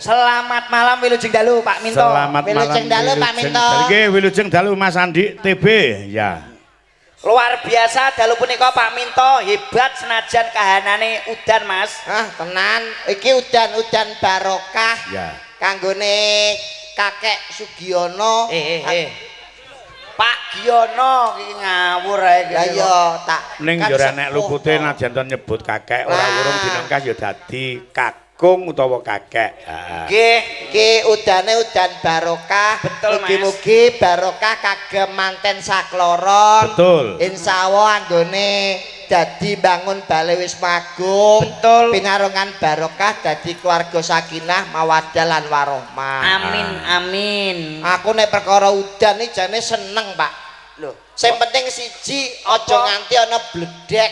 Selamat malam, wilujeng dalu, Pak Minto. Selamat malam. Wilujeng dalu, Pak wilujeng Minto. dalu. Nggih, wilujeng dalu, Mas Andi TB. Ya. Luar biasa dalu punika, Pak Minto, hebat senajan kahanane udan, Mas. Ah, tenan. Iki udan-udan barokah. Ya. Kanggone Kakek Sugiono. Eh eh eh. Pak Giono iki ngawur ae iki. Lah iya tak. Ning kan ya ora nek sepuh lupute to. Najan to nyebut kakek ora Lah. urung dinengkas ya dadi kakung utawa kakek. Heeh. Nggih. Iki udane udan barokah. Betul, Mas. Mugi-mugi barokah kagem manten sakloron. Betul. Insyaallah anggone dadi bangun Balai Wisma Agung. Betul. Pinarungan barokah, dadi keluarga sakinah mawaddah lan warohmah. Amin amin. Aku nek perkara udan iki jane seneng, Pak. Lho, sing penting siji, aja nganti ana bledek.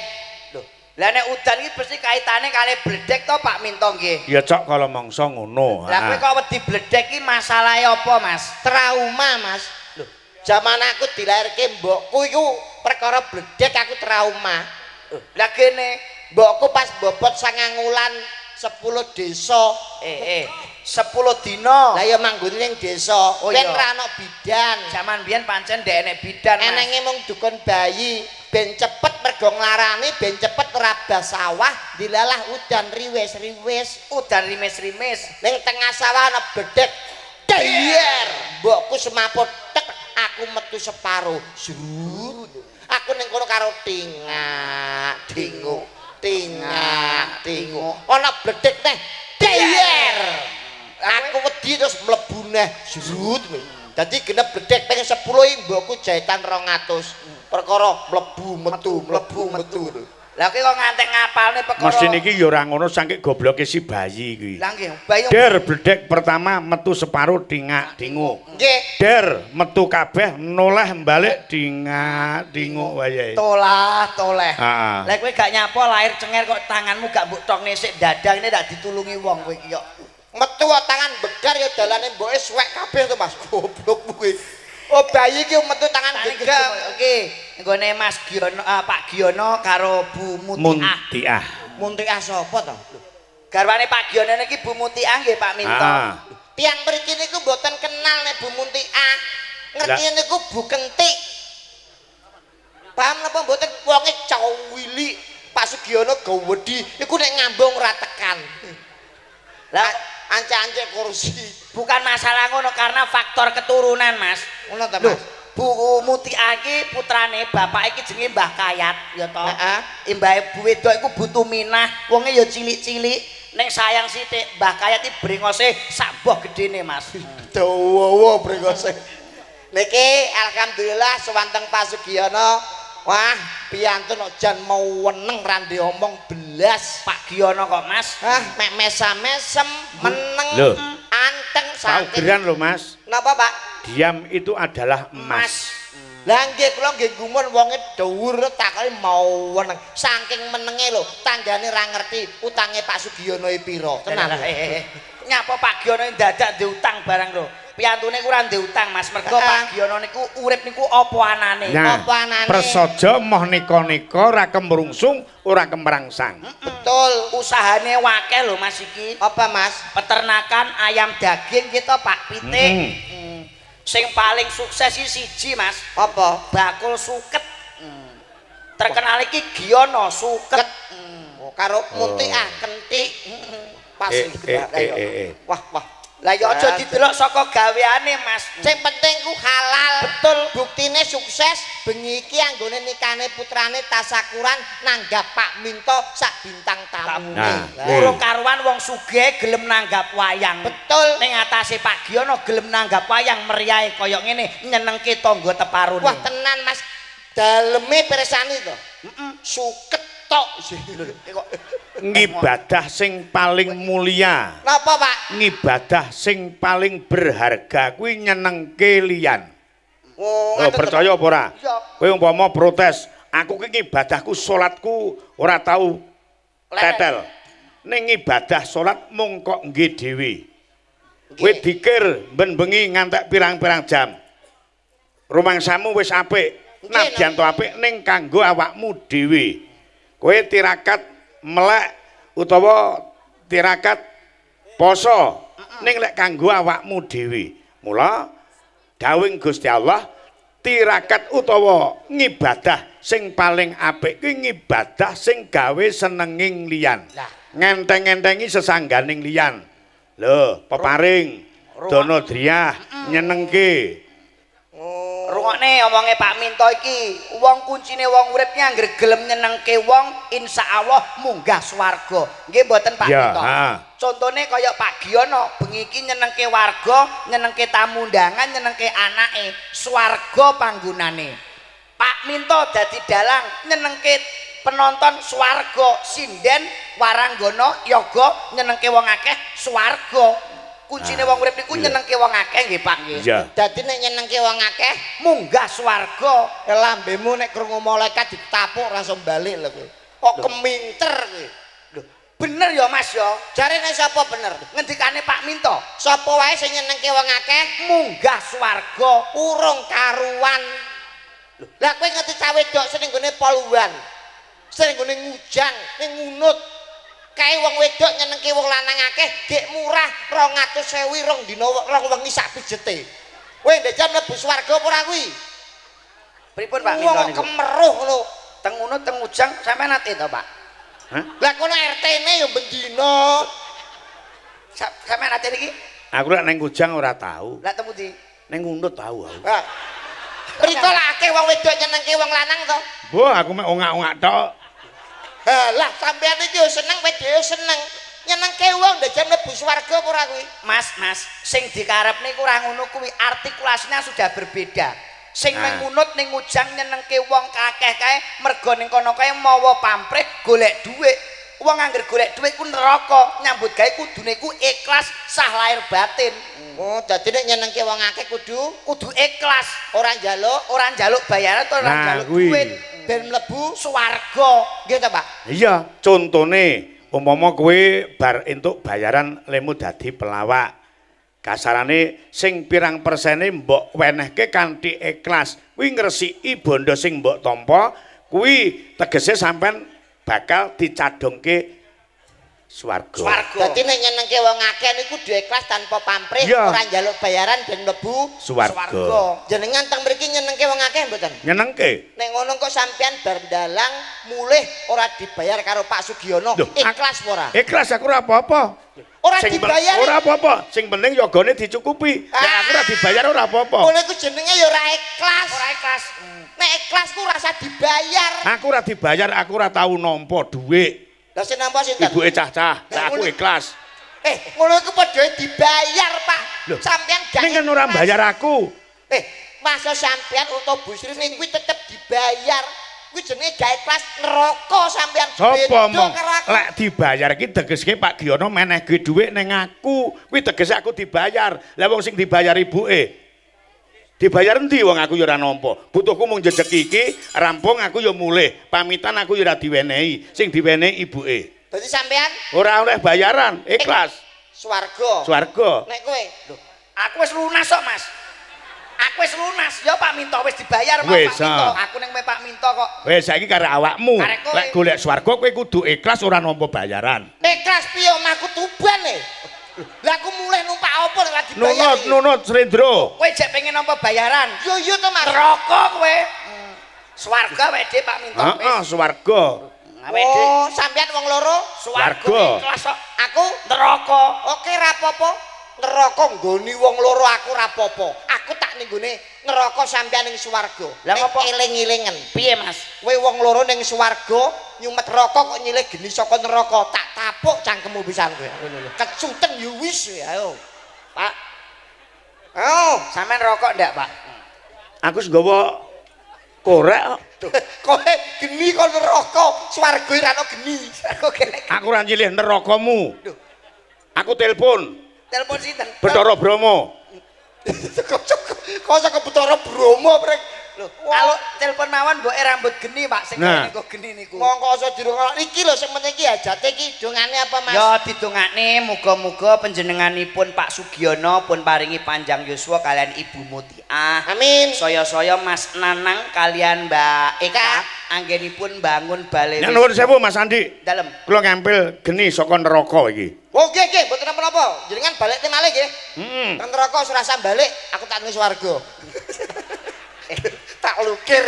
Lho. Lah nek udan iki mesti kaitane kali bledek to, Pak Minto, nggih? Ya cok kala mangsa ngono. Lah kowe kok wedi bledek iki masalahe apa, Mas? Trauma, Mas. Lho, zaman aku dilairke mbokku iku perkara bledek aku trauma. Lho, lah kene mbokku pas bobot 9 wulan 10 desa. Eh eh 10 dina. Lah ya manggone ning desa. Oh, Ben iya. ra ono bidan. Zaman biyen pancen ndek enek bidan, Mas. Enenge mung dukun bayi, ben cepet mergo nglarani, ben cepet rabas sawah, dilalah udan riwis-riwis. Udan rimis-rimis. Ning tengah sawah ana bledek. Dayer, mbokku semaput tek, aku metu separo. Zrut. Aku ning kono karo tingak, dinguk, tingak, dinguk. Ana bledek neh. Dayer. Aku wedi terus mlebu neh. Zrut. Dadi genep bledek ping 10 iki mbokku jahitan 200. Perkara mlebu metu, mlebu metu. Lah kowe kok ngantek ngapalne perkara. Mesti niki ya ora ngono saking gobloke si bayi kuwi. Lah nggih, bayi. Der bledek pertama metu separo dingak dinguk. Nggih. Der metu kabeh noleh balik dingak dinguk wayahe. Tolah toleh. Heeh. Lah kowe gak nyapa lahir cenger kok tanganmu gak mbok tokne sik dadang ini ndak ditulungi wong kowe iki kok. Metu kok tangan begar ya dalane mboke suwek kabeh to, Mas. Goblok kuwi. Oh, bayi iki metu tangan Tangan gegam. Oke, nggone Mas Giono, Pak Giono karo Bu Mutiah. Muntiah. Muntiah sapa to? Garwane Pak Giono niki Bu Mutiah nggih, Pak Minto. Ah. Tiang mriki niku mboten kenal nek Bu Muntiah. Ngerti niku Bu Kentik. Paham napa mboten, wonge cawili? Pak Sugiono gawedi iku nek ngambung ora tekan. Lah Ancak-ancak kursi. Bukan masalah ngono, karena faktor keturunan, Mas. Ngono ta, Lho, Mas? Bu Mutiah iki putrane bapak iki jenenge Mbah Kayat ya to. Heeh. Imbahe Bu wedok iku Bu Tuminah, wonge ya cilik-cilik ning sayang sithik. Mbah Kayat iki brengose sak boh gedene, Mas. Dawa brengose. Niki alhamdulillah sewanteng Pak Sugiono. Wah, piyantun kok jan mau weneng ra omong belas. Pak Giono kok, Mas. Ah, mek mesam-mesem, meneng, Lho. anteng saking. Paugeran lho, Mas. Napa, Pak? Diam itu adalah emas. Lah nggih, kula nggih gumun wonge dhuwur takoki mau weneng. Saking menenge lho, tanggane ra ngerti utange Pak Sugiono iki pira. Tenan. Eh, eh, eh. Nyapa Pak Giono dadak diutang barang lho. Piyantune ku ora utang, Mas. Mergo Pak Giono niku urip niku apa anane. Nah, Apa anane? Prasaja moh nika-nika ora kemrungsung, ora kemrangsang. Betul. Usahane wakeh lho, Mas, iki. Apa, Mas? Peternakan ayam daging gitu, Pak, pitik. Sing paling sukses iki siji, Mas. Apa? Bakul suket. Terkenal iki Giono Suket. Oh, karo Muntiah Kentik. Pas iki. Eh. Wah, wah. Lah ya aja didelok saka gaweane, Mas. Sing penting ku halal. Betul. Buktine sukses bengi iki anggone nikahne putrane tasakuran nanggap Pak Minto sak bintang tamune. Nah, Lah. Urung karuan wong sugih gelem nanggap wayang. Betul. Ning atase Pak Giono gelem nanggap wayang meriahe kaya ngene nyenengke tangga teparone. Wah, tenan, Mas. Daleme pirsani to. Suket tok. Kok Ngibadah sing paling mulia, Napa, Pak? Ngibadah sing paling berharga kuwi nyenengke liyan. Oh, Oh, ngaten to, percaya apa ora? Iya. Kowe umpama protes, aku ki ngibadahku salatku ora tau tetel. Ning ibadah salat mung kok nggih dhewe. Kowe dikir ben bengi ngantek pirang-pirang jam. Rumangsamu wis apik, nadyan to apik ning kanggo awakmu dhewe. Kowe tirakat melek utawa tirakat Poso ning lek kanggo awakmu dhewe. Mula dawuhing Gusti Allah tirakat utawa ngibadah sing paling apik kuwi ngibadah sing gawe senenging liyan. Lah. Ngenteng-ngentengi sesangganing liyan. Lho, peparing, dono driyah, nyenengke. Oh. Rungokne omonge Pak Minto iki, wong kuncine wong urip ki anggere gelem nyenengke wong, insyaallah munggah swarga. Nggih mboten, Pak Ya, Minto? ha. Contone kaya Pak Giono, bengi iki nyenengke warga, nyenengke tamu undangan, nyenengke anake, swarga panggonane. Pak Minto dadi dalang, nyenengke penonton, swarga. Sinden waranggono yoga nyenengke wong akeh, swarga. Kuncine wong urip niku nyenengke wong akeh nggih, Pak, nggih. Iya. Dadi nek nyenengke wong akeh Munggah swarga. Lambemu nek krungu malaikat ditapuk langsung balik lho kowe. Kok keminter kowe. Lho, bener ya, Mas, ya. Jarene sapa bener? Ngendikane Pak Minto, Sapa wae sing nyenengke wong akeh munggah swarga. Urung karuan. Lah, kowe ngerti cah wedok sing ning nggone poluan. Sing nggone ngujang, ning ngunut. Kae wong wedok nyenengke wong lanang akeh, gek murah 200.000 rong dina rong wengi sak pijete. Kowe ndek mlebu swarga apa ora kuwi? Pripun, Pak Wong Minto kok niku? Kemeruh ngono. Teng ngunut, teng ujang sampean nate to, Pak? Hah? Lah, kono RT-ne ya bendina. Sampean nate niki? Aku lek neng Kujang ora tau. Lah, temu di Neng Ngunut tau aku. Ha. Riko lah akeh wong wedok nyenengke wong lanang to. Boh, aku mek ongak-ongak tok. Halah, sampean iki yo seneng, wedoke yo seneng. Nyenengke wong ndek mlebu swarga apa ora kuwi? Mas, Mas, sing dikarepne iku ora ngono kuwi, artikulasinya sudah berbeda. Sing Nah. nang ngunut ning ujang nyenengke wong kakeh kae mergo ning kono kae mawa pamrih golek dhuwit. Wong angger golek dhuwit ku neraka, nyambut gawe kudune ku ikhlas sah lahir batin. Oh, dadi nek nyenengke wong akeh kudu Kudu ikhlas, ora njaluk, ora njaluk bayaran atau ora Nah, njaluk kuwi. duit. Ben mlebu Swarga. Nggih ta, Pak? Iya, contone umpama kowe bar entuk bayaran lemu dadi pelawak. Kasarane sing pirang persene mbok wenehke kanthi ikhlas, kuwi ngresiki bondo sing mbok tampa, kuwi tegese sampean bakal dicadhongke swarga. Swarga. Dadi nek nyenengke wong akeh niku kudu ikhlas tanpa pamrih, Iya. ora njaluk bayaran ben mlebu Swarga. Jenengan teng mriki nyenengke wong akeh mboten? Nyenengke. Nek ngono kok sampean bar ndalang mulih ora dibayar karo Pak Sugiono, Loh, ikhlas apa ora? Ikhlas aku ora apa-apa. Ora Sing dibayar. Ora apa-apa. Sing penting yogane dicukupi. Nek aku ora dibayar ora apa-apa. Ngono iku jenenge ya ora ikhlas. Ora ikhlas. Nek ikhlas ku rasa dibayar. Aku ora dibayar, aku ora tau nampa dhuwit. Lah, sing nampa sinten? Ibuke cah-cah, lah aku ikhlas. Eh, ngono iku padha dibayar, Pak. Loh, Sampean gak ning kan ora ikhlas. bayar aku. Eh, masa sampean utawa Bu Sri kuwi tetep dibayar. Kuwi jenenge gak ikhlas, neraka sampean. Sopo Beda mong? karo aku. Lek dibayar iki tegeske Pak Giono menehke dhuwit ning aku. Kuwi tegese aku dibayar. Lah, wong sing dibayar ibuke. Dibayar endi wong aku ya ora nampa. Butuhku mung jejeg iki, rampung aku ya mulih. Pamitan aku ya ora diwenehi. Sing diwenehi ibuke. Dadi sampean Ora oleh bayaran, ikhlas. Swarga. Swarga. Nek kowe? Aku wis lunas kok, Mas. Aku wis lunas. Ya Pak Minto wis dibayar mau Wis, Pak Minto. ah. Aku ning Pak Minto kok. Wis saiki karo awakmu. Karek kowe. Lek golek swarga kowe kudu ikhlas ora nampa bayaran. Ikhlas piye, omahku Tuban e? Lah, aku mulih numpak apa nek ora dibayar Nunut, iki? nunut Srendro. Kowe jek pengen nampa bayaran. Yo iya to, Mas. Neraka kowe. Swarga awake dhewe, Pak Minto. Heeh, swarga. Awake dhewe Oh, sampean wong loro, swarga Swarga. ikhlas kok. Aku Neraka. Oke, rapopo. Neraka nggoni wong loro aku rapopo. Aku tak ning nggone neraka, sampean ning swarga. Lah, Ning ngopo? eling-elingan. Piye, Mas? Kowe wong loro ning swarga nyumet rokok kok nyilih geni saka neraka, tak tapuk cangkemmu pisan kowe. Kecuten ya wis, ayo. Pak, Ayo. Sampean rokok ndak, Pak? Aku wis nggawa korek kok. Kowe geni kok neraka, swarga ora ono geni. Aku kene Aku ora nyilih nerakamu. Duh. Aku telepon Telepon sinten? Bathara Brahma. Kok saka Bathara Brahma, Prek? Lho, kalau telepon mawon mboke rambut geni, Pak, sing Nah. niku geni niku. Mongko aja dirungokno. Iki lho sing penting iki hajate iki dongane apa, Mas? Ya didongakne muga-muga panjenenganipun Pak Sugiono pun paringi panjang yuswa kalian Ibu Mutiah. Amin. Saya-saya Mas Nanang kalian Mbak Eka. Eka. anggenipun bangun balai Nek nuwun sewu Mas Andi. Dalem. Kula ngampil geni saka neraka iki. Oh nggih nggih, mboten napa-napa. Jenengan balekne malih nggih. Heeh. Nang neraka wis ora balik, aku tak ning swarga. Tak lukir.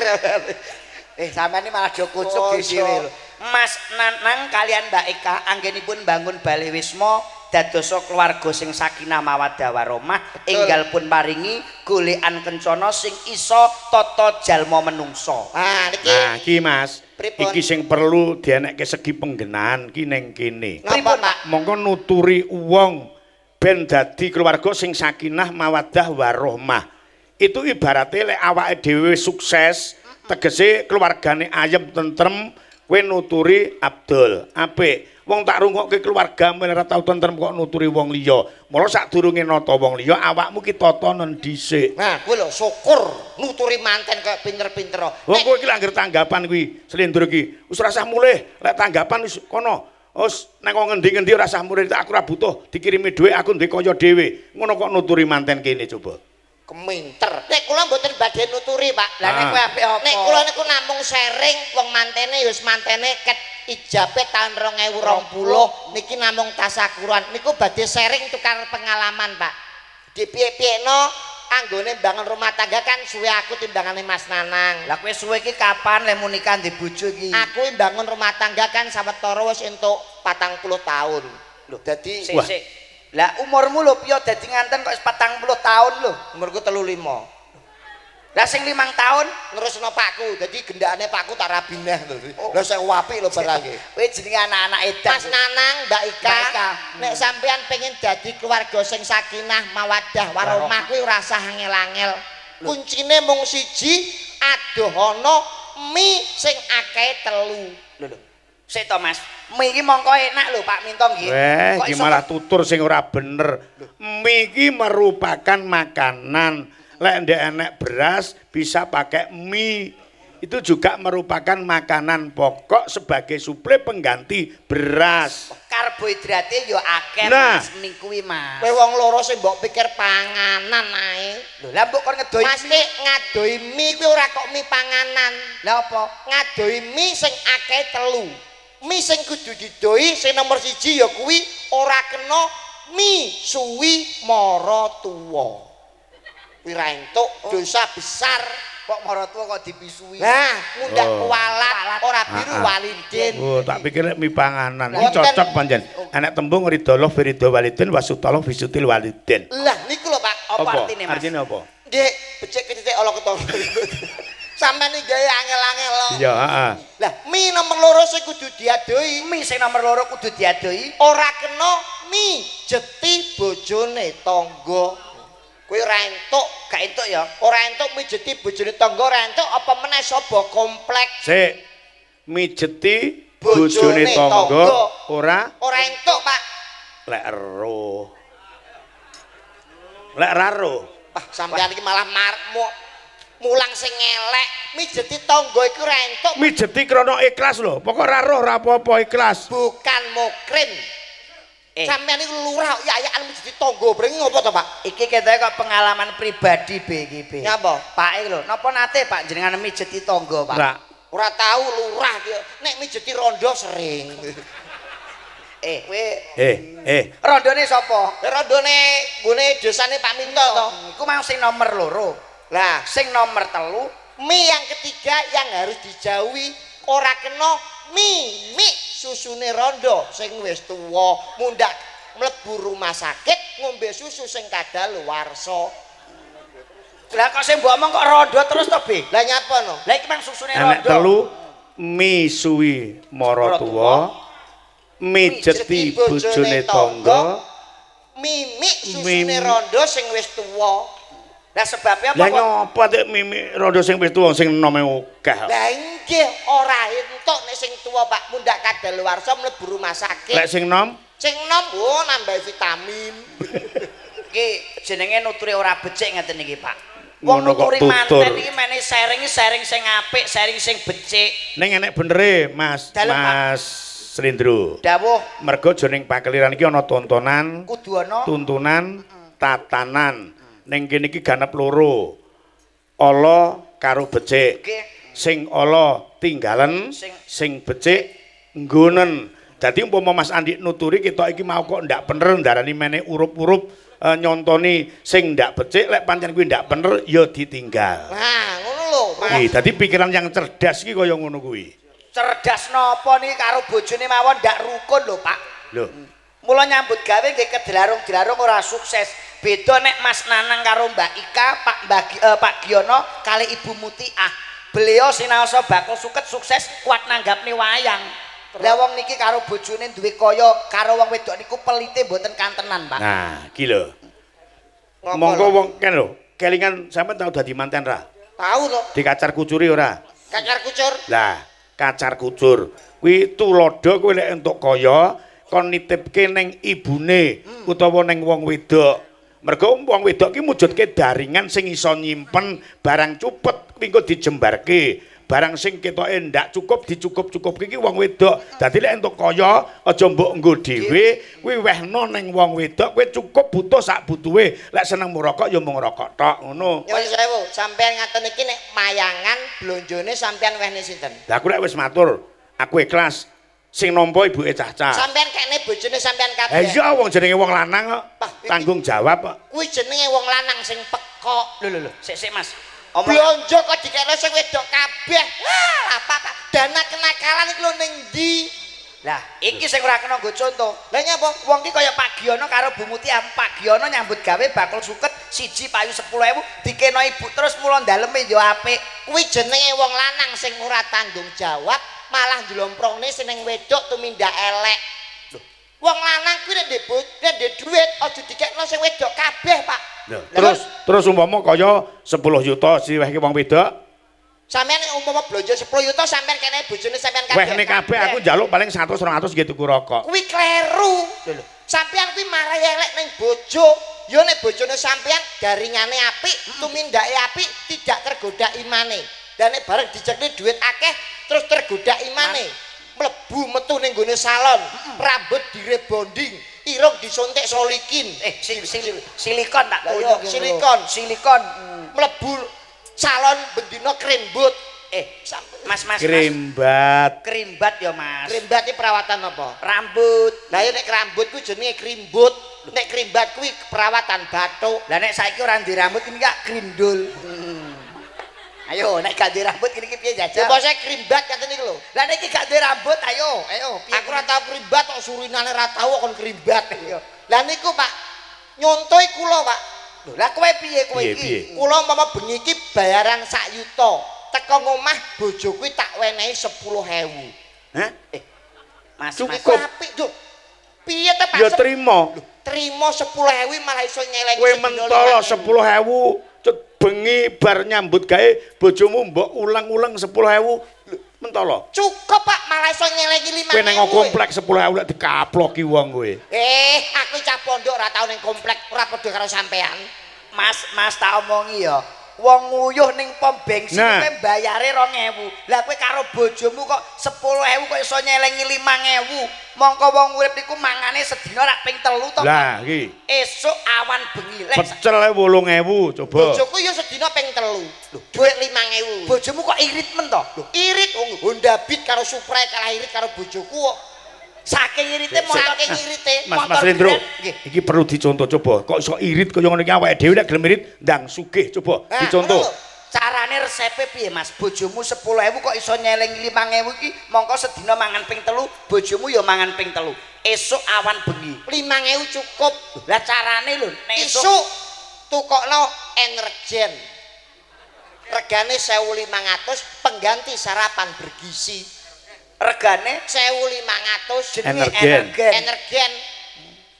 Sampean ini malah do kucuk Oh, dhewe lho. Mas Nanang kalian Mbak Eka anggenipun bangun balai wisma dadosa keluarga sing sakinah mawaddah warahmah, enggal pun paringi golekan kencana sing iso tata jalma menungso. Ah niki. Nah, iki Mas, Pripun? iki sing perlu dienekke segi penggenahan ki ning kene. Napa, Pak? Mongko nuturi wong ben dadi keluarga sing sakinah mawaddah warahmah. Itu ibaratnya lek awake dhewe sukses, tegese keluargane ayem tentrem, kowe nuturi Abdul. Apik. Wong tak rungokke keluargamu ora tau tentrem kok nuturi wong liya. Mula sadurunge nata wong liya awakmu ki tatanen dhisik. Nah, kuwi lho syukur nuturi manten kaya pinter-pinter. Wong kowe iki lak angger tanggapan kuwi, Slendro iki. Wis ora usah mulih, lek tanggapan wis kono. Wis nang ngendi-ngendi ora usah mulih, aku ora butuh dikirimi dhuwit, aku ndek kaya dhewe. Ngono kok nuturi manten kene coba. Keminter. Nek kula mboten badhe nuturi, Pak. Lah nek Ah. kowe apik apa? Nek kula niku namung sharing wong mantene ya wis mantene ket ijabe taun 2020 niki namung tasakuran. Niku badhe sharing tukar pengalaman, Pak. Dipiye-piyekno anggone bangun rumah tangga kan suwe aku timbangane Mas Nanang. Lah kowe suwe iki kapan lemu nikah ndek bojo iki? Aku bangun rumah tangga kan sawetara wis entuk 40 tahun. Lho, dadi Sik sik. Lah umurmu lho piye dadi nganten kok wis 40 tahun lho. Umurku 35. Lah sing 5 tahun nerusno pakku, dadi gendakane pakku tak rabineh lho. Oh. Lah sing apik lho barange. Kowe jenenge anak-anak edan. Mas Nanang, Mbak Ika, Mbak Ika. Nek sampean pengen dadi keluarga sing sakinah, mawaddah, warahmah kuwi ora usah angel-angel. Kuncine mung siji, adohana mie sing akeh telu. Lho lho. Sik to Mas. Mie iki mongko enak lho Pak Minto nggih. Weh, Kok iki iso malah tutur sing ora bener. Mie iki merupakan makanan. Lek ndek enek beras bisa pakai mie. Itu juga merupakan makanan pokok sebagai suplai pengganti beras. Karbohidrate ya akeh Nah. Mas mie kuwi Mas. Kowe wong loro sing mbok pikir panganan ae. Lho lah mbok kon ngedoi Mas mie. nek ngadoi mie kuwi ora kok mie panganan. Lah apa? Ngadoi mie sing akeh telu. Mie sing kudu didoi sing nomor siji ya kuwi ora kena mie suwi mara tuwa. Kuwi ra entuk dosa besar. Kok mara tuwa kok dipisui? Lah, ngundak Oh. kualat ora biru Ah, ah. walidin. Oh, tak pikir lek mie panganan. Iki Wonten. cocok pancen. Enek tembung ridho fi ridho walidin wasutala fi sutil walidin. Lah niku lho Pak. Apa artine, Mas? Artine apa? Nggih, becik ketitik ala ketara. Sampeyan iki gawe angel-angel lho. Iya, heeh. Lah, mie nomor loro sing kudu diadoi Mie sing nomor loro kudu diadoi. ora kena mie jeti bojone tangga. Kuwi ora entuk, Gak entuk ya. ora entuk mijeti bojone tangga, ora entuk apa meneh sapa komplek Sik. Mijeti Bojone bojone tangga tangga. ora ora entuk, Pak. lek ero. Lek ra ero. Wah, sampeyan iki malah mulang sing elek. Mijeti tangga iku ora entuk, Mijeti krana ikhlas lho. Pokok ra roh ra apa-apa ikhlas. bukan mukrim. Sampeyan iku lurah kok yayakan mijeti tangga, brengi ngopo to, Pak? Iki ketoke kok pengalaman pribadi B iki B. Nyapa? Pak iki lho, napa nate Pak jenengan mijeti tangga, Pak? Ora. Ora tau lurah ki. Nek mijeti rondo sering. Kowe Eh. rondone sapa? Rondone nggone desane Pak Minto to. Iku mau sing nomor loro. Lah, Sing nomor telu mie yang ketiga yang harus dijauhi ora kena mie mie susune rondo sing wis tuwa mundak mlebu rumah sakit ngombe susu sing kadaluwarsa. Lah kok sing mbok omong kok rondo terus to, B? Lah nyapa no? Lah iki mang susune Enek rondo. telu misuwi mara tuwa, mijeti bojone tangga. Mimik susune Mimik. rondo sing wis tuwa. Lah sebabnya apa Lah kok? nyapa tek mimi rondo sing wis tuwa sing enome akeh. Lah nggih ora entuk nek sing tuwa Pak mundak kadaluwarsa mlebu rumah sakit. Lek sing nom Sing enom oh nambah vitamin. Iki jenenge nuturi ora becik ngeten iki, Pak. Wong Ngono kok nuturi tutur. manten iki mene sharing sharing sing apik, sharing sing becik. Ning enek benere Mas Dalem, Pak. Mas Slendro. Dawuh Mergo jroning pakeliran iki ana tontonan, kudu ana tuntunan, tatanan. Ning kene iki ganep loro. Ala karo becik. nggih. Sing ala tinggalen, Sing- sing becik nggonen. Dadi umpama Mas Andi nuturi kita iki mau kok ndak bener ndarani mene urup-urup nyontoni sing ndak becik, lek pancen kuwi ndak bener ya ditinggal. Nah, ngono lho, Mas. Iki dadi pikiran yang cerdas iki kaya ngono kuwi. Cerdas napa niki karo bojone mawon ndak rukun lho, Pak. Lho, Mula nyambut gawe nggih kedelarung-delarung ora sukses. Beda nek Mas Nanang karo Mbak Ika, Pak Mbak Pak Giono kali Ibu Mutiah. Beliau sinaosa bakul suket sukses kuat nanggapne wayang. Lah wong niki karo bojone duwe kaya karo wong wedok niku pelite mboten kantenan, Pak. Nah, iki lho. Ngopo Monggo lho? wong kan lho, kelingan sampean tau dadi manten ra? Tahu to. Dikacar kucuri ora? Kacar kucur. Lah, kacar kucur. Kuwi tulodo kowe lek entuk kaya kon nitipke ning ibune utawa ning wong wedok. Mergo wong wedok ki mujudke daringan sing iso nyimpen barang cupet kuwi engko dijembarke. Barang sing ketoke ndak cukup dicukup-cukupke ki wong wedok. Dadi lek entuk kaya aja mbok nggo dhewe, kuwi wehno ning wong wedok, kowe cukup butuh sak butuhe. Lek seneng ngrokok ya mung ngrokok tok ngono. Nyuwun sewu, sampean ngaten iki nek mayangan blonjone sampean wehne sinten? Lah aku lek wis matur, aku ikhlas. Sing nampa ibuke Caca. Sampean kekne bojone sampean Eh kabeh. iya wong jenenge wong lanang kok. Wah, iki- Tanggung jawab kok. Kuwi jenenge wong lanang sing pekok. Lho lho lho, sik sik Mas. Omong Blonjo kok dikekne sing wedok kabeh. Wah, apa Pak? Dana kenakalan iki lho ning ndi? Lah, iki sing ora kena nggo contoh. Lah nyapa? Wong ki kaya Pak Giono karo Bu Mutiah. Pak Giono nyambut gawe bakul suket siji payu 10.000 dikena ibu terus mula daleme ya apik. Kuwi jenenge wong lanang sing ora tanggung jawab, malah njlomprongne sing ning wedok tumindak elek. Wong lanang kuwi nek ndek nek ndek dhuwit aja dikekno sing wedok kabeh, Pak. Lho, terus terus umpama kaya 10 juta siwehke wong wedok, Sampeyan nek umpama blonjo 10 juta sampeyan kene bojone sampeyan kabeh. wehne kabeh aku njaluk paling 100 200 nggih tuku rokok. Kuwi kleru. Lho lho. Sampeyan kuwi marai elek ning bojo. Ya nek bojone sampeyan garingane apik, tumindake apik, tidak tergoda imane. Dan nek bareng dicekne dhuwit akeh terus tergoda imane. Mlebu metu ning gone salon, rambut direbonding, irung disuntik solikin. Eh, sil, sil, silikon tak Lah iya, tunjuk. silikon. Silikon. Mlebu salon bendina krembut. Eh, Mas mas mas. Krimbat. Krimbat ya, Mas. Krimbat iki perawatan apa? Rambut. Lah ya nek rambut kuwi jenenge krimbut. Nek krimbat kuwi perawatan bathuk. Lah nek saiki ora ndek rambut ini gak krindul. Ayo nek gak ndek rambut kene iki piye Ya jajal? bose krimbat ngaten niku lho. Lah nek iki gak ndek rambut ayo, ayo piye? Aku ora tau krimbat kok surinane ora tau kok kon krimbat. Iya. Lah niku Pak, nyontoi kula Pak. Lho, lah kowe piye kowe Piye, iki? piye? Kula umpama bengi iki bayaran sak yuta. Teko ngomah bojoku tak wenehi 10.000. Hah? Eh, Mas, Cukup. Mas. Iku apik, Cuk. Piye te Pak? Ya trimo. Trimo 10.000 malah iso nyelengi Kowe sedina mentolo 5.000. 10.000 cet bengi bar nyambut gawe bojomu mbok ulang-ulang 10.000 mentolo. Cukup Pak, malah iso nyelengi 5.000. Kowe nang komplek 10.000 lek dikaploki wong kowe. Eh, aku cah pondok ora tau ning komplek, ora padha karo sampean. Mas, Mas tak omongi ya. Wong nguyuh ning pom bensin Nah. kowe mbayare 2000. Lah kowe karo bojomu kok 10.000 kok iso nyelengi 5.000. Mongko wong urip niku mangane sedina rak ping 3 to. Lah iki Esuk awan bengi. Lek pecel 8.000 coba. Bojoku ya sedina ping 3. Lho, dhuwit 5.000. bojomu kok irit men to? Lho, irit wong Honda Beat karo Supra kalah irit karo bojoku kok. Saking irite motor Saking irite. Mas Mas motor Rendro, grand, nggih. iki perlu dicontoh coba. Kok iso irit kaya ngono iki awake dhewe nek gelem irit ndang sugih coba Nah, dicontoh. ngono lho. Carane resepe piye Mas? Bojomu 10.000 kok iso nyelengi 5.000 iki mongko sedina mangan ping 3, bojomu ya mangan ping 3. Esuk awan bengi. 5.000 cukup. Lah carane lho nek esuk Isuk tukokno Energen. Regane 1.500 pengganti sarapan bergizi. Regane 1.500 jenenge Energen. Energen. Energen.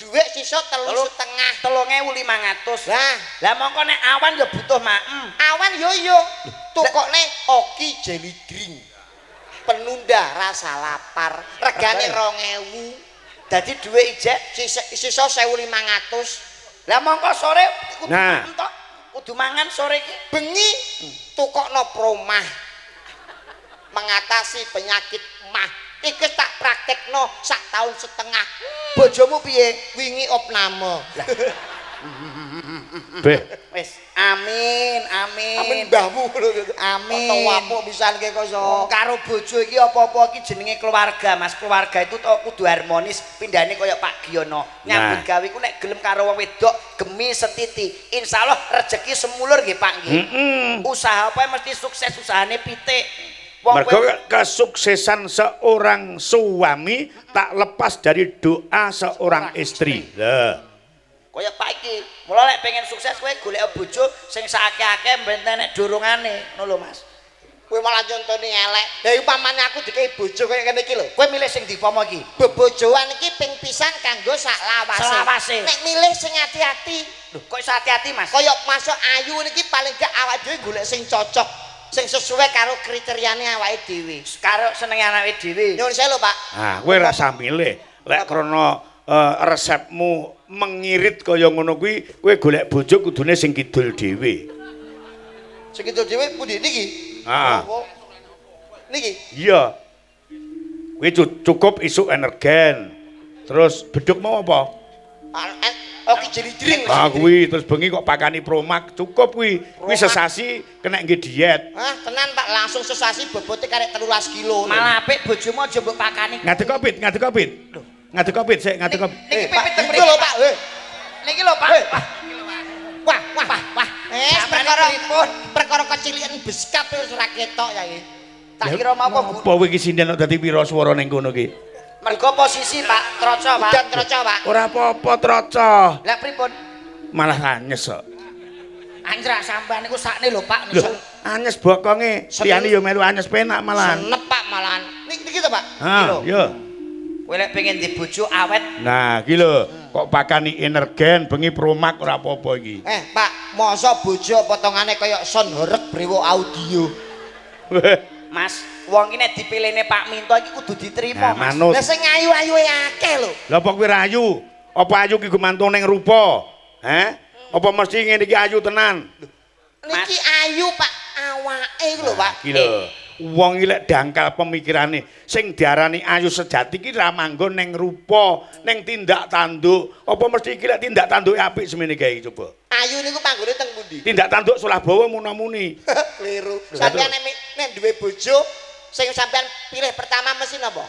Dhuwit sisa 3,5. 3.500. Lah, Lah mongko nek awan ya butuh maem. Awan yo yo tukokne Oki Jelly Drink. Penunda rasa lapar. Regane 2.000. Dadi dhuwit ijek. Sisa sisa 1.500. Lah mongko sore kudu Nah. maem tok. Kudu mangan sore iki. Bengi tukokno Promah. Mengatasi penyakit mah. Iki tak praktekno sak tahun setengah. Bojomu piye? Wingi opname. Beh, Wis, amin, amin. Amin mbahmu lho. Amin. Wapuk pisan ke kok iso. Karo bojo iki apa-apa iki jenenge keluarga, Mas. Keluarga itu to kudu harmonis, pindhane kaya Pak Giono. Nyambut Nah. gawe ku nek gelem karo wong wedok gemi setiti. Insyaallah rezeki semulur nggih Pak nggih. Heeh. Usaha apa mesti sukses usahane pitik. Wong Mergo kesuksesan seorang suami tak lepas dari doa seorang istri. Lah. Kaya Pak iki. Mula lek pengen sukses kowe golek bojo sing saakeh-akeh ben nek dorongane, ngono lho Mas. Kowe malah nyontoni elek. Lah upamane aku dikei bojo kaya ngene iki lho. Kowe milih sing ndi pomo iki? Bebojoan iki ping pisan kanggo sak lawase. Selawase. Nek milih sing ati-ati. Lho, kok iso ati-ati, Mas? Kaya masuk ayu niki paling gak awake dhewe golek sing cocok, sing sesuai karo kriteriane awake dhewe. Karo senenge anake dhewe. Nyuwun sewu lho, Pak. Ah, kowe rasa milih. Lek krana resepmu mengirit kaya ngono kuwi, kowe golek bojo kudune sing kidul dhewe. Sing kidul dhewe pundi niki? Ah. Apa? Niki. Iya. Kuwi cukup isuk energen. Terus beduk mau apa? Oh ki jeli-jering. Ah kuwi terus bengi kok pakani Promak, cukup kuwi. Kuwi sesasi kena nggih diet. Ah, tenan Pak, langsung sesasi bobote karek 13 kilo. Malah apik bojomu aja mbok pakani. Ngadeg kok Pit, ngadeg kok Pit. Ngadeg kok Pit, sik ngadeg kok. Niki Pak, pipit teng iku lho, Pak. Eh, Niki lho, Pak. Eh. Wah, Wah, wah, wah. Eh, Sampeyan perkara pripun? Perkara kecilian beskap wis ora ketok ya iki. Tak kira mau apa, Bu? Apa kowe iki sinden kok dadi pira swara ning kono ki? Mergo posisi Pak Troco, Pak. Udan troco, Pak. Ora apa-apa, Troco. Lah pripun? Malah anyes kok. Anjrak sampean niku sakne lho, Pak. Lho, anyes bokonge. Liyane ya melu anyes penak malahan. Senep Pak malahan. Niki niki to, Pak. Ha, yo. Kowe lek pengen di bojo awet, Nah, iki lho, kok pakani energen bengi Promak ora apa-apa iki. Eh, Pak, mosok bojo potongane kaya sound horeg brewo audio. Mas. Wong iki nek dipilihne Pak Minto iki kudu diterima, Nah, Mas. manut. Lah sing ayu-ayue akeh lho. Lah apa kowe ra ayu? Apa ayu ki gumantung ning rupa? Heh? Apa mesti ngene iki ayu tenan? Niki ayu, Pak, awake iku lho, Pak. Iki lho. Wong iki lek dangkal pemikirane, sing diarani ayu sejati iki ra manggon ning rupa, ning tindak tanduk. Apa mesti iki lek tindak tanduke apik semene kae iki coba. Ayu niku panggone teng pundi? Tindak tanduk solah bawa muna-muni. Keliru. Sampeyan nek nek duwe bojo sing sampeyan pilih pertama mesti napa?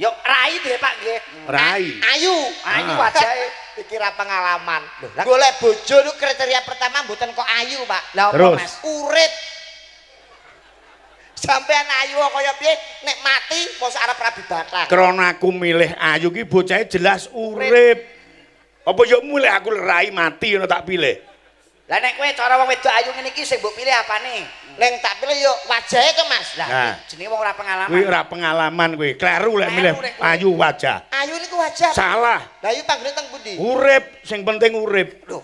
Yo rai deh, Pak nggih. Rai. Ayu. Ayu Ah. wajahe. Iki ra pengalaman. Golek bojo niku kriteria pertama mboten kok ayu, Pak. Lah apa, Terus? Mas? Urip. Sampeyan ayu kaya piye nek mati mosok arep rabi batang. Krana aku milih ayu ki bocahe jelas urip. Apa yo mulih aku rai mati ngono tak pilih. Lah nek kowe cara wong wedok ayu ngene iki sing mbok pilih apane? Ning tak pilih yo wajahe to, Mas. Lah Nah. jenenge wong ora pengalaman. Kuwi ora pengalaman kuwi. Kleru lek milih Kleru nek kowe. ayu wajah. Ayu niku wajah. Salah. Lah ayu panggone teng pundi? Urip sing penting urip. Lho.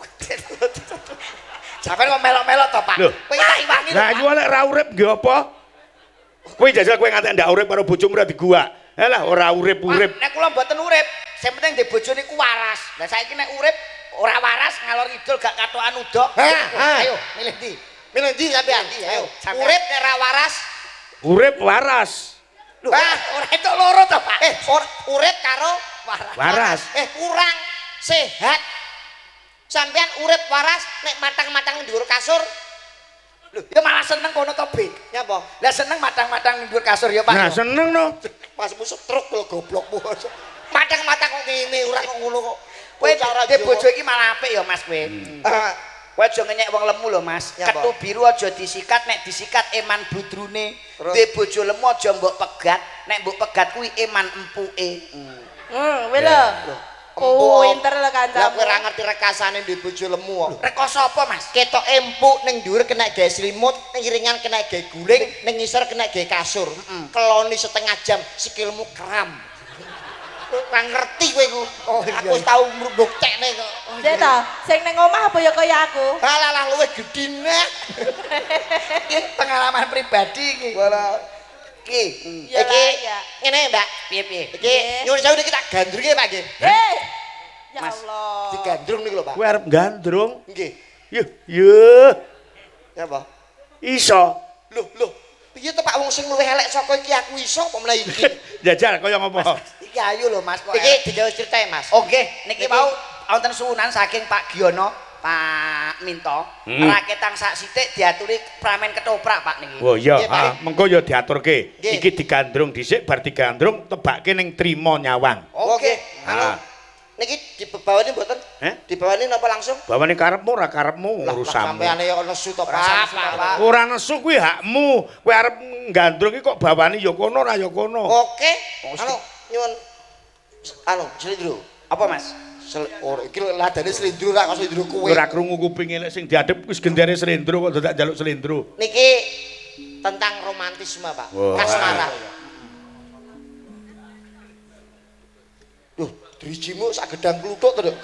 Sampeyan kok melok-melok to, Pak? Lho. Kowe tak iwangi lho. Lah ayu lek ora urip nggih apa? Kowe jajal kowe ngantek ndak urip karo bojomu ora diguak. Halah ora urip-urip. Nek kula mboten urip, sing penting ndek bojo niku waras. Lah saiki nek urip ora waras ngalor ngidul gak katokan udok. Ha, ha. Ayo, milih ndi? Milih ndi sampeyan? Milih ndi, Ayo. Sampeyan. Urip nek ra waras. Urip waras. Lho, Ah. ora entuk loro to, Pak? Eh, urip karo waras. Waras. Eh, kurang sehat. Sampeyan urip waras nek matang-matang dhuwur kasur Lho, ya malah seneng kono to, Be. nyapa? Lah seneng matang-matang dhuwur kasur ya, Pak. Nah, seneng no. Pas musuh truk lho goblokmu. Matang-matang kok ngene ora kok ngono kok. Kowe cara ndek bojo iki malah apik ya, Mas kowe. Kowe aja ngenyek wong lemu lho, Mas. Ya, Ketu biru aja disikat, nek disikat eman bludrune. Terus? Ndek bojo lemu aja mbok pegat, nek mbok pegat kuwi eman empuke. Kowe lho. Pinter lho Lah kancamu. kowe ora ngerti rekasane ndek bojo lemu kok. Rekoso apa, Mas? Ketok empuk ning dhuwur kena gawe selimut, ning iringan kena gawe guling, ning ngisor kena gawe kasur. Keloni setengah jam sikilmu kram. Ora ngerti kowe iku. Oh, iya, Aku wis tau mbuktekne kok. Cek ta, sing ning omah apa ya kaya aku? Alah lah luwih gedhi neh. Iki pengalaman pribadi iki. Walah. Iki. Iya Iki lah, iya. ngene, Mbak. Piye-piye? Iki Nggih. nyuwun sewu niki tak gandrunge, Pak nggih. Eh. Ya Mas, Allah. Digandrung niku lho, Pak. Kowe arep gandrung. Nggih. Yuh, yuh. Ya apa? Iso. Loh, loh. Piye to Pak wong sing luwih elek saka iki aku iso apa meneh iki? Jajal kaya ngopo? Iki ayu lho, Mas kok. Iki digawe critae, Mas. Oh nggih, niki Niki- wau wonten suwunan saking Pak Giono. Pak Minto, raketang sak sithik diaturi pramen ketoprak Pak niki. Oh iya, Nggih, Pak. Mengko ya diaturke. Nggih. Iki digandrung dhisik, bar digandrung tebake ning trima nyawang. Oke. Anu niki dibawani mboten? Eh? Dibawani napa langsung? Bawane karepmu ora karepmu Lah, urusanmu. Sampeane ya nesu to, Ora Pak. nesu, Pak. Ora nesu kuwi hakmu. Kowe arep gandrung iki kok bawani ya kono ora ya kono. Oke. Anu nyuwun anu slendro. Apa Mas? Ora iki ladane slendro ra kok slendro kowe. Ora krungu kupinge lek sing diadep wis gendere slendro kok dadak njaluk slendro. Niki tentang romantisme, Pak. Kasmaran. Duh, drijimu sak gedang kluthuk to, Dok.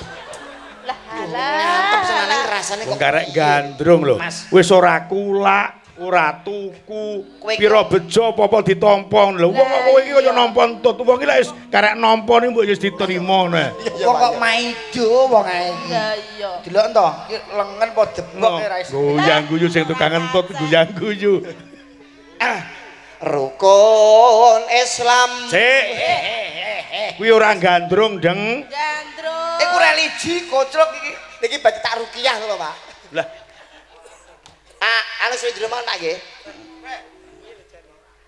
Lah alah. Mantep senane rasane Wong kok. karek gandrung lho. Mas. Wis ora kulak, ora tuku, Kowe pira bejo apa-apa ditampa lho. Wong kok kowe iki kaya nampa entut. Wong iki lek wis karek nampa niku mbok wis diterima ngono. Wong kok maido wong ae iki. Lah iya. Delok to, iki lengen apa debok ora iso. Goyang guyu sing tukang entut goyang guyu. Rukun Islam. Sik. Kuwi ora gandrung, Deng. Gandrung. Iku religi kocrok iki. Niki badhe tak ruqyah lho, Pak. Lah, Anu slendro mawon, Pak nggih.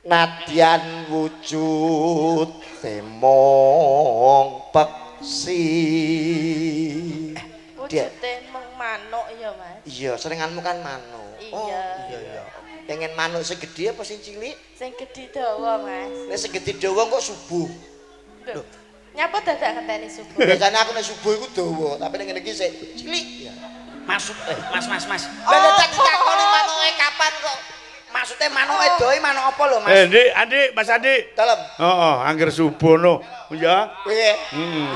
Nadyan wujud temong peksi. Wujute mung manuk ya, Mas. Iya, senenganmu kan manuk. Oh, Iya. iya iya. Pengen manuk sing gedhe apa sing cilik? Sing gedhe dawa, Mas. Nek sing gedhe dawa kok subuh. Lho. Nyapa dadak ngenteni subuh? Biasanya aku nek subuh iku dawa, tapi nek ngene iki sik cilik. Ya. Maksud Mas Mas Mas. Lah nek tak ditakoni manuke kapan kok? Maksudnya manuke doi manuk apa lho, Mas? Dik, Andi, Mas Andi. Dalem. Heeh, angger subuh no. Ya. Piye? Heeh.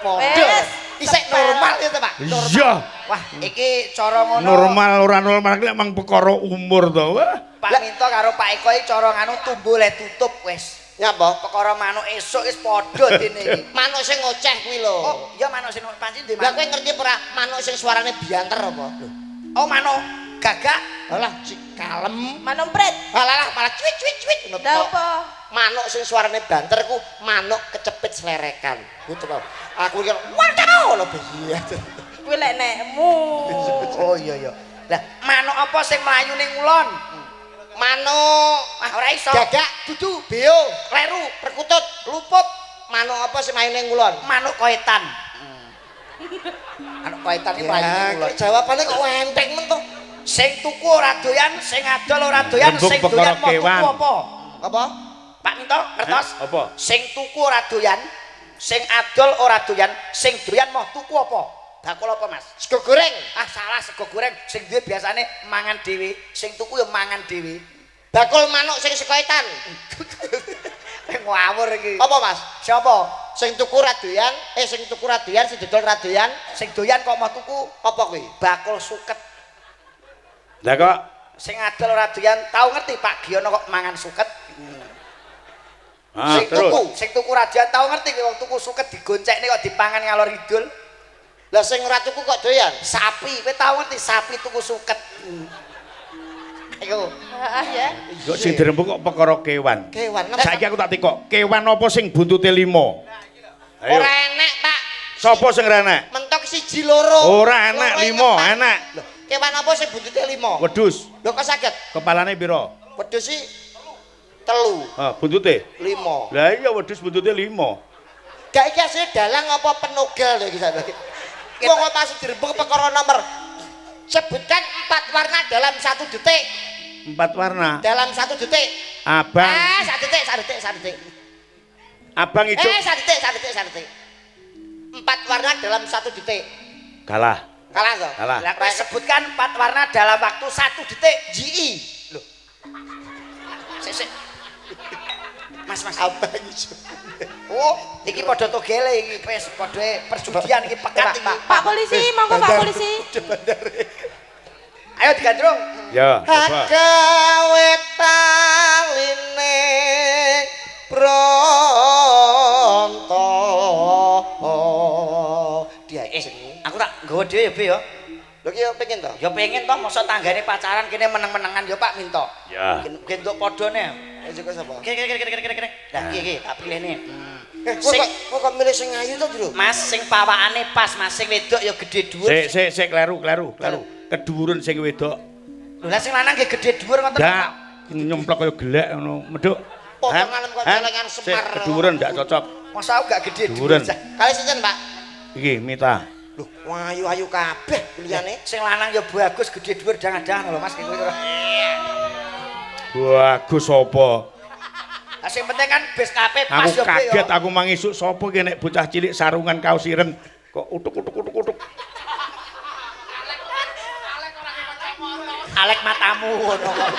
Model. Wes, Isek normal ya, Pak. Iya. Wah, iki cara ngono. Normal ora normal iki emang perkara umur to. Wah. Pak Minto karo Pak Eko iki cara nganu tumbuh le tutup wis. Nyapa? Perkara manuk esuk wis padha dene iki. Manuk sing ngoceh kuwi lho. Oh, iya manuk sing panci ndi Lah kowe manuk? ngerti ora manuk sing suarane bianter apa? Oh, manuk gagak. Alah, cik kalem. Manuk pret. Alah lah malah cuit cuit cuit ngono Lah tok. apa? Manuk sing suarane banter ku manuk kecepit slerekan. Ku to. Aku iki waduh lho piye. Kuwi lek nekmu. Oh iya iya. Lah, manuk apa sing mlayu ning ngulon? Manuk Ah, ora iso. gagak Dudu, beo kleru, perkutut luput, manuk apa sing mlayu ning ngulon? manuk koetan. Manuk koetan iki mlayu ning Ya, ngulon. jawabane kok enteng men to. Sing tuku ora doyan, sing adol ora doyan, Rembug sing perkara doyan mau tuku kewan. apa? Apa? Pak Minto, ngertos? Apa? Sing tuku ora doyan, sing adol ora doyan, sing doyan mau tuku apa? Bakul apa, Mas? Sego goreng. Ah, salah sego goreng. Sing duwe biasane mangan dhewe, sing tuku ya mangan dhewe. Bakul manuk sing sekoetan. Ngawur iki. Apa, Mas? Siapa? Sing tuku ra doyan, sing tuku ra doyan, sing dodol ra doyan, Sing doyan kok mau tuku apa kuwi? bakul suket. Lah kok Sing adol ora doyan, tau ngerti Pak Giono kok mangan suket. Ah, Sing terus. tuku, sing tuku ra doyan tau ngerti wong tuku suket digoncekne kok dipangan ngalor ngidul. Lah sing ora tuku kok doyan? Sapi, kowe tau ngerti sapi tuku suket. Ayo. Heeh ya. Kok sing dirembug kok perkara kewan. Kewan. Saiki aku tak tekok, kewan apa sing buntute 5? Ayo. Ora enek, Pak. Sapa sing ora enek? Mentok siji loro. Ora enek, Loro lima, ngetak. enek. Lho, kewan apa sing buntute 5? Wedhus. Lho kok saged? Kepalane pira? Wedhus sih 3, Ah, buntute. 5. Lah iya wedhus buntute 5. Gak iki asline dalang apa penogel lho iki sampe. Wong kok masih dirembug perkara nomor. Sebutkan 4 warna dalam 1 detik. 4 warna. Dalam 1 detik. Abang, 1 detik, 1 detik, 1 detik. abang ijo. 1 detik, 1 detik, 1 detik. 4 warna dalam 1 detik. Kalah. Kalah toh? Kalah. Lah kowe sebutkan 4 warna dalam waktu 1 detik. GE. Loh. Sik sik. Mas, Mas. Abang ijo. Oh, iki padha togele iki wis padha perjudian iki pekat iki. Pak polisi, monggo Pak polisi. Ayo digandrung. Ya, coba. Gawe taline bronto. Diajeng. Aku tak nggawa dhewe ya, Be ya. Lho ki yo pengen to? Ya pengen toh mosok tanggane pacaran kene meneng-menengan ya Pak Minto. Ya. Mungkin entuk padane. Eh saka sapa? Kene kene kene kene kene. Lah iki iki tak pilihne. Kowe kok milih sing ayu to, Jro? Mas sing pawakane pas, Mas sing wedok ya gedhe dhuwur. Sik sik sik kleru kleru kleru. Kedhuwuren sing wedok. Lho lah sing lanang nggih gedhe dhuwur ngoten. Ndak nyemplok kaya gelek ngono. Medhuk. Potongan kok celengan Semar. Kedhuwuren ndak cocok. Masa aku gak gedhe dhuwur. Kali sinten, Pak? Iki Mita. Lho, ayu-ayu kabeh liyane. Sing lanang ya bagus gedhe dhuwur dangan-dangan lho Mas iku. Bagus apa? Lah sing penting kan bis kabeh pas Aku ya kaget aku mang isuk sapa ki nek bocah cilik sarungan kaos ireng kok utuk-utuk-utuk-utuk. Alek matamu ngono kok.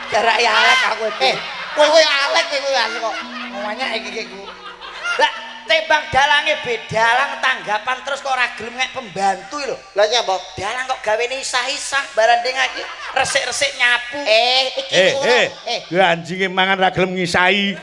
Jarake alek aku iki. Kowe kowe alek kowe asli kok. Ngomongnya iki iki ku. Lah tembang dalange bedalang tanggapan terus kok ora gelem nek pembantu lho. Lah nyapa? Dalang kok gawene isah-isah baranding iki resik-resik nyapu. Iki ngono. Anjinge mangan ra gelem ngisahi.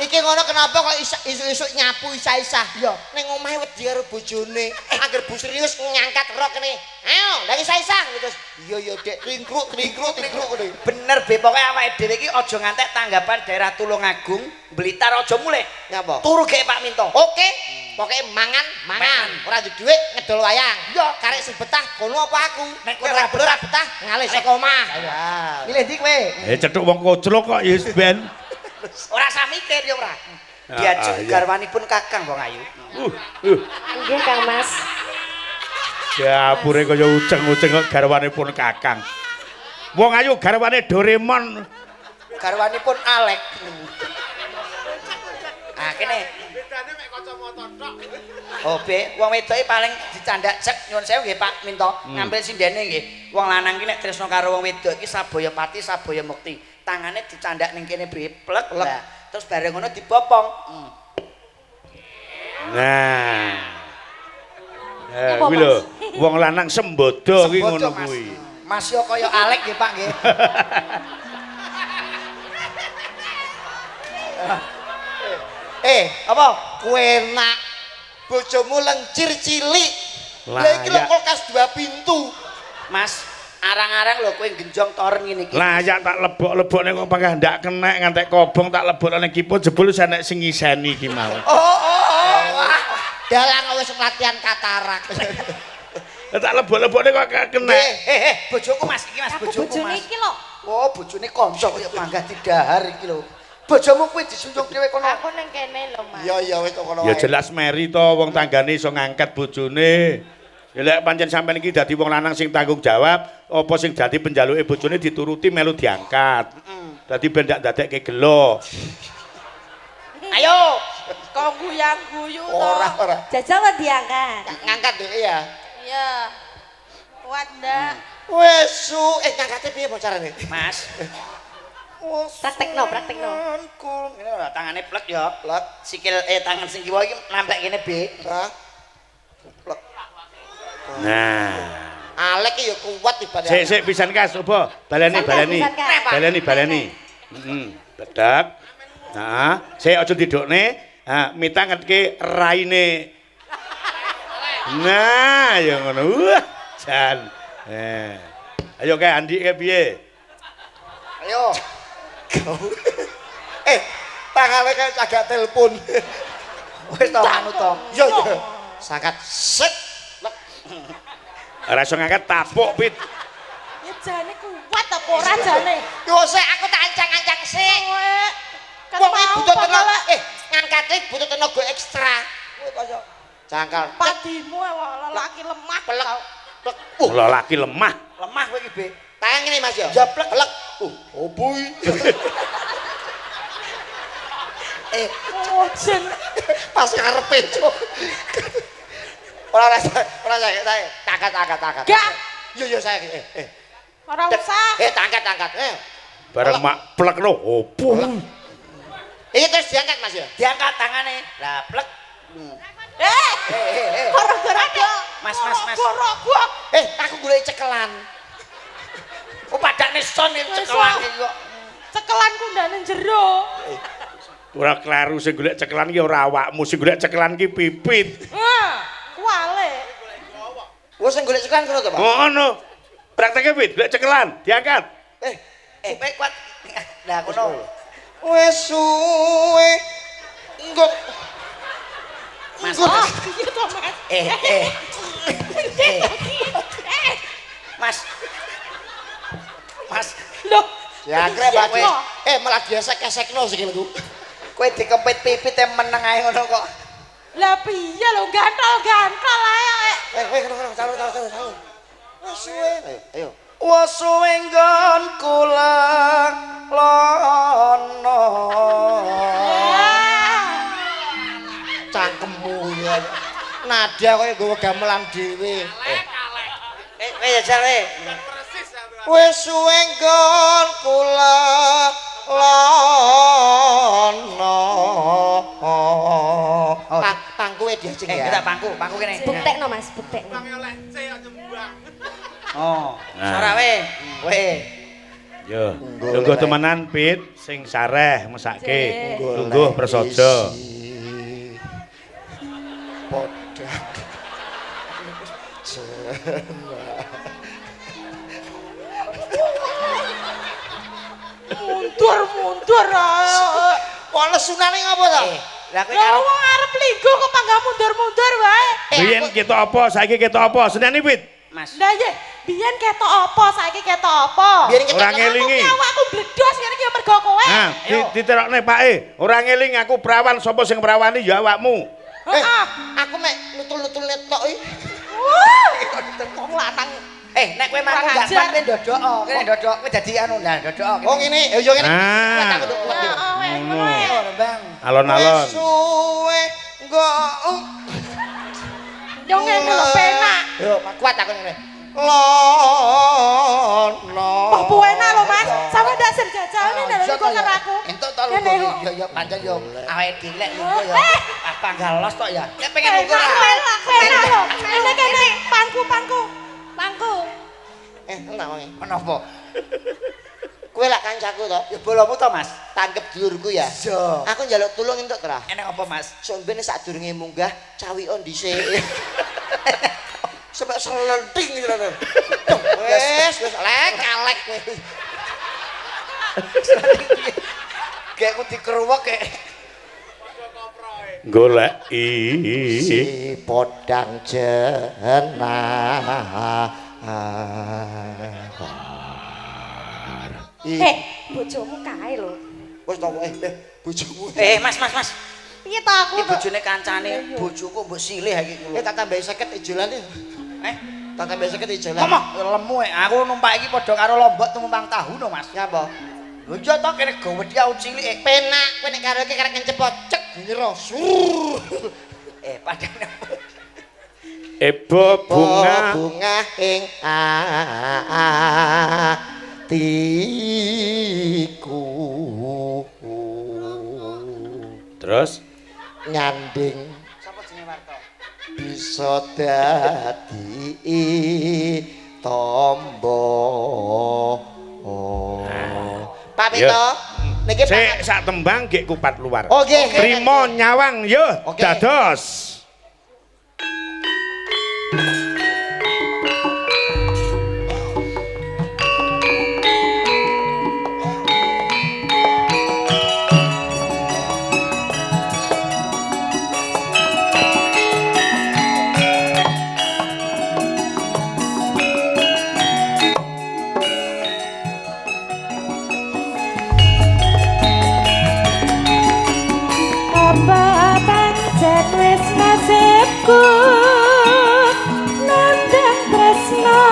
Iki ngono kenapa kok isuk-isuk nyapu isah-isah? Iya. Ning omahe wedi karo bojone. Angger bu serius ngangkat rok kene. Ayo, ndang isah-isah terus. Iya iya Dek, tingkruk tingkruk tingkruk ngene. Bener be pokoke awake dhewe iki aja ngantek tanggapan daerah Tulungagung, Blitar aja mulih. Nyapa? Turu gek Pak Minto. Oke. Pokoke mangan, mangan. Ora duwe dhuwit ngedol wayang. Iya. Karek sing betah kono apa aku? Nek kowe ora ora betah ngalih saka omah. Milih ndi kowe? Cethuk wong koclok kok ya wis ben. Ora usah mikir ya ora. Diajeng garwanipun Kakang wong ayu. Nggih Kang Mas. Dapure kaya uceng-uceng kok garwanipun Kakang. Wong ayu garwane Doraemon. Garwanipun Alek. Ah kene. Bedane mek kacamata tok. Oh be, wong wedoke paling dicandak cek nyuwun sewu nggih Pak Minto. Ngambil sindene nggih. Wong lanang ki nek tresno karo wong wedok iki sabaya pati sabaya mukti. Tangane dicandak ning kene plek. Lah, terus bareng ngono dibopong. Nah. Kuwi lho, wong lanang sembodo kuwi ngono kuwi. Mas yo kaya Alek nggih Pak nggih. Apa? Kowe enak. Bojomu lencir cilik. Lah iki lho kulkas 2 pintu. Mas, arang-arang lho kowe genjong toren ngene iki. Layak tak lebok-lebokne kok panggah ndak kenek ngantek kobong tak lebokne kipo jebul wis enek sing ngiseni iki mau. Oh. Wah. Dalang wis latihan katarak. Tak lebok-lebokne kok kenek. Bojoku Mas iki Mas, Aku bojoku bojone Mas. iki lho. Oh, bojone kanca kaya panggah didahar iki lho. Bojomu kuwi disunjung dhewe kono. Aku ning kene lho, Mas. Iya iya wis kok kono Ya jelas meri to wong tanggane iso ngangkat bojone. Ya lek pancen sampean iki dadi wong lanang sing tanggung jawab, apa sing dadi penjaluke bojone dituruti melu diangkat. Dadi ben ndak dadekke gelo. Ayo. Kok guyang-guyu to. Ora. Jajal kok diangkat. Ngangkat dhek ya. Iya. Kuat ndak? Wes su, ngangkate piye carane? Mas. Praktekno, praktekno. Ngene lho, tangane plek ya. Plek. Sikil tangan sing kiwa iki nampek kene B. Hah? Plek. Nah. Alek iki ya kuat dibanding. Sik sik pisan kas apa? Baleni baleni. Baleni baleni. Heeh. Bedhek. Heeh. Sik aja didokne. Ha, Mita ngetke raine. Nah, ya ngono. Wah, jan. Ayo kae Andi kae piye? Ayo. Tangane kayak cagak telepon. Wis to manut to. Iya iya. Sangkat set. Ora iso ngangkat tapuk pit. Ya jane kuat apa ora jane? Yo sik aku tak ancang-ancang sik. Kowe Wong iki butuh tenaga. Ngangkate butuh tenaga ekstra. Kowe kaya jangkal. Padimu lelaki lemah. Pelek. Plek. Lelaki lemah. Lemah kowe iki, Be. Tangan ngene Mas ya. Japlek. Plek. Opo iki? Ojen. Pas ngarepe, Cuk. Ora ora ora saya angkat angkat angkat. Gak. Iya iya saya Ora usah. Angkat angkat. Bareng mak plek lho opo? Iki terus diangkat Mas ya. Diangkat tangane. Lah plek. Gara-gara Mas. Gara-gara. Aku golek cekelan. Oh padane son iki cekelan iki kok. Cekelan kundane jero. Ora kleru sing golek cekelan ki ora awakmu, sing golek cekelan ki Pipit. Heeh. Kuale. Wes sing golek cekelan kono to, Pak? Ngono. Prakteke Pit, golek cekelan, diangkat. Kuat. Lah kono. Wes suwe Mas? Eh, eh. Eh. Mas. Mas, Loh. Ya akhirnya Pak. Iya. Eh malah diesek-esekno sikilku. Kowe dikempit pipit e meneng ae ngono kok. Lah piye lho gantol-gantol ae. Eh, eh, kono kono calon calon calon. Wis suwe. Ayo, ayo. Wes suwe nggon kula lono. Cangkemmu ya. Nadia koyo nggawa gamelan dhewe. Eh, eh jajal eh. Wis suwe nggon kula lono. Pangkuwe diajeng Eh, ya. kita pangku, pangku kene. Buktekno Mas, buktekno. Oh, Nah. ora we. Kowe. Yo, lungguh temenan Pit sing sareh mesake. Golek Lungguh prasaja. isi Podang. Mundur-mundur ae. Kok lesunane ngopo to? Eh, lah kowe Lah karo wong arep lingguh kok panggah mundur-mundur wae. Biyen ketok apa, saiki ketok apa? Seneni Pit. Mas. Lah iya, biyen ketok apa, saiki ketok apa? Biyen ketok Ora ngelingi. Aku ki awakku bledos ngene iki ya mergo kowe. Nah, diterokne Pake. Ora ngeling aku prawan, sapa sing prawani ya awakmu. Eh, Heeh. aku mek nutul-nutulne tok iki. Wah, wong lanang. Eh, nek kowe mangku Kurang gak ajar. pan kowe ndodok, kene ndodok, kowe dadi anu lah ndodok. Oh ngene, yo ngene. Nah. Kuat aku kuat. Heeh, weh, ngono ae. Ngono, Bang. Alon-alon. Wis suwe nggo Yo ngene lho penak. Yo kuat aku ngene. Lono. Wah, puenak lho Mas. Sampe ndak ser jajal nih lho kok karo aku. Entuk to Kene lho. kok. Ya ya pancen yo awake dilek lungguh ya. Eh. Ah panggal los tok ya. Nek pengen lungguh Penak, ra. penak, penak lho. Kene kene pangku pangku. Pangku. Eh, enak wonge. Menapa? Kowe lak kancaku to. Ya bolomu to, Mas. Tanggep dulurku ya. Iya. Aku njaluk tulung entuk to ra? Enek apa, Mas? Sok ben sadurunge munggah cawikon dhisik. Sampai selenting gitu lho. Wes, wis lek alek kowe. Kayak aku dikeruwek kayak Goleki. Si podang jenah. Eh, bojomu kae lho. Wis to eh bojomu. Eh, Mas, Mas, Mas. Piye to aku? Iki bojone kancane, bojoku mbok silih iki kulo. Eh tak tambahi 50 ijolane. Eh, Tak tambahi 50 ijolan. ngomong lemu e. Aku numpak iki padha karo lombok tumumpang tahu no, Mas. Nyapa? Lho iya to kene gowedhi aku cilik. Eh, Penak kowe nek karo iki karek ngecepot cek nyero. Sur. Eh, padane Ebo bunga bunga ing atiku. Terus Nyanding sapa jenenge Warto? bisa dadi tombo. Pak Pito, niki sik sak tembang gek kupat luar. Oh nggih. Trimo nyawang yo Oke. dados. Apa pancen wis nasibku nandang tresno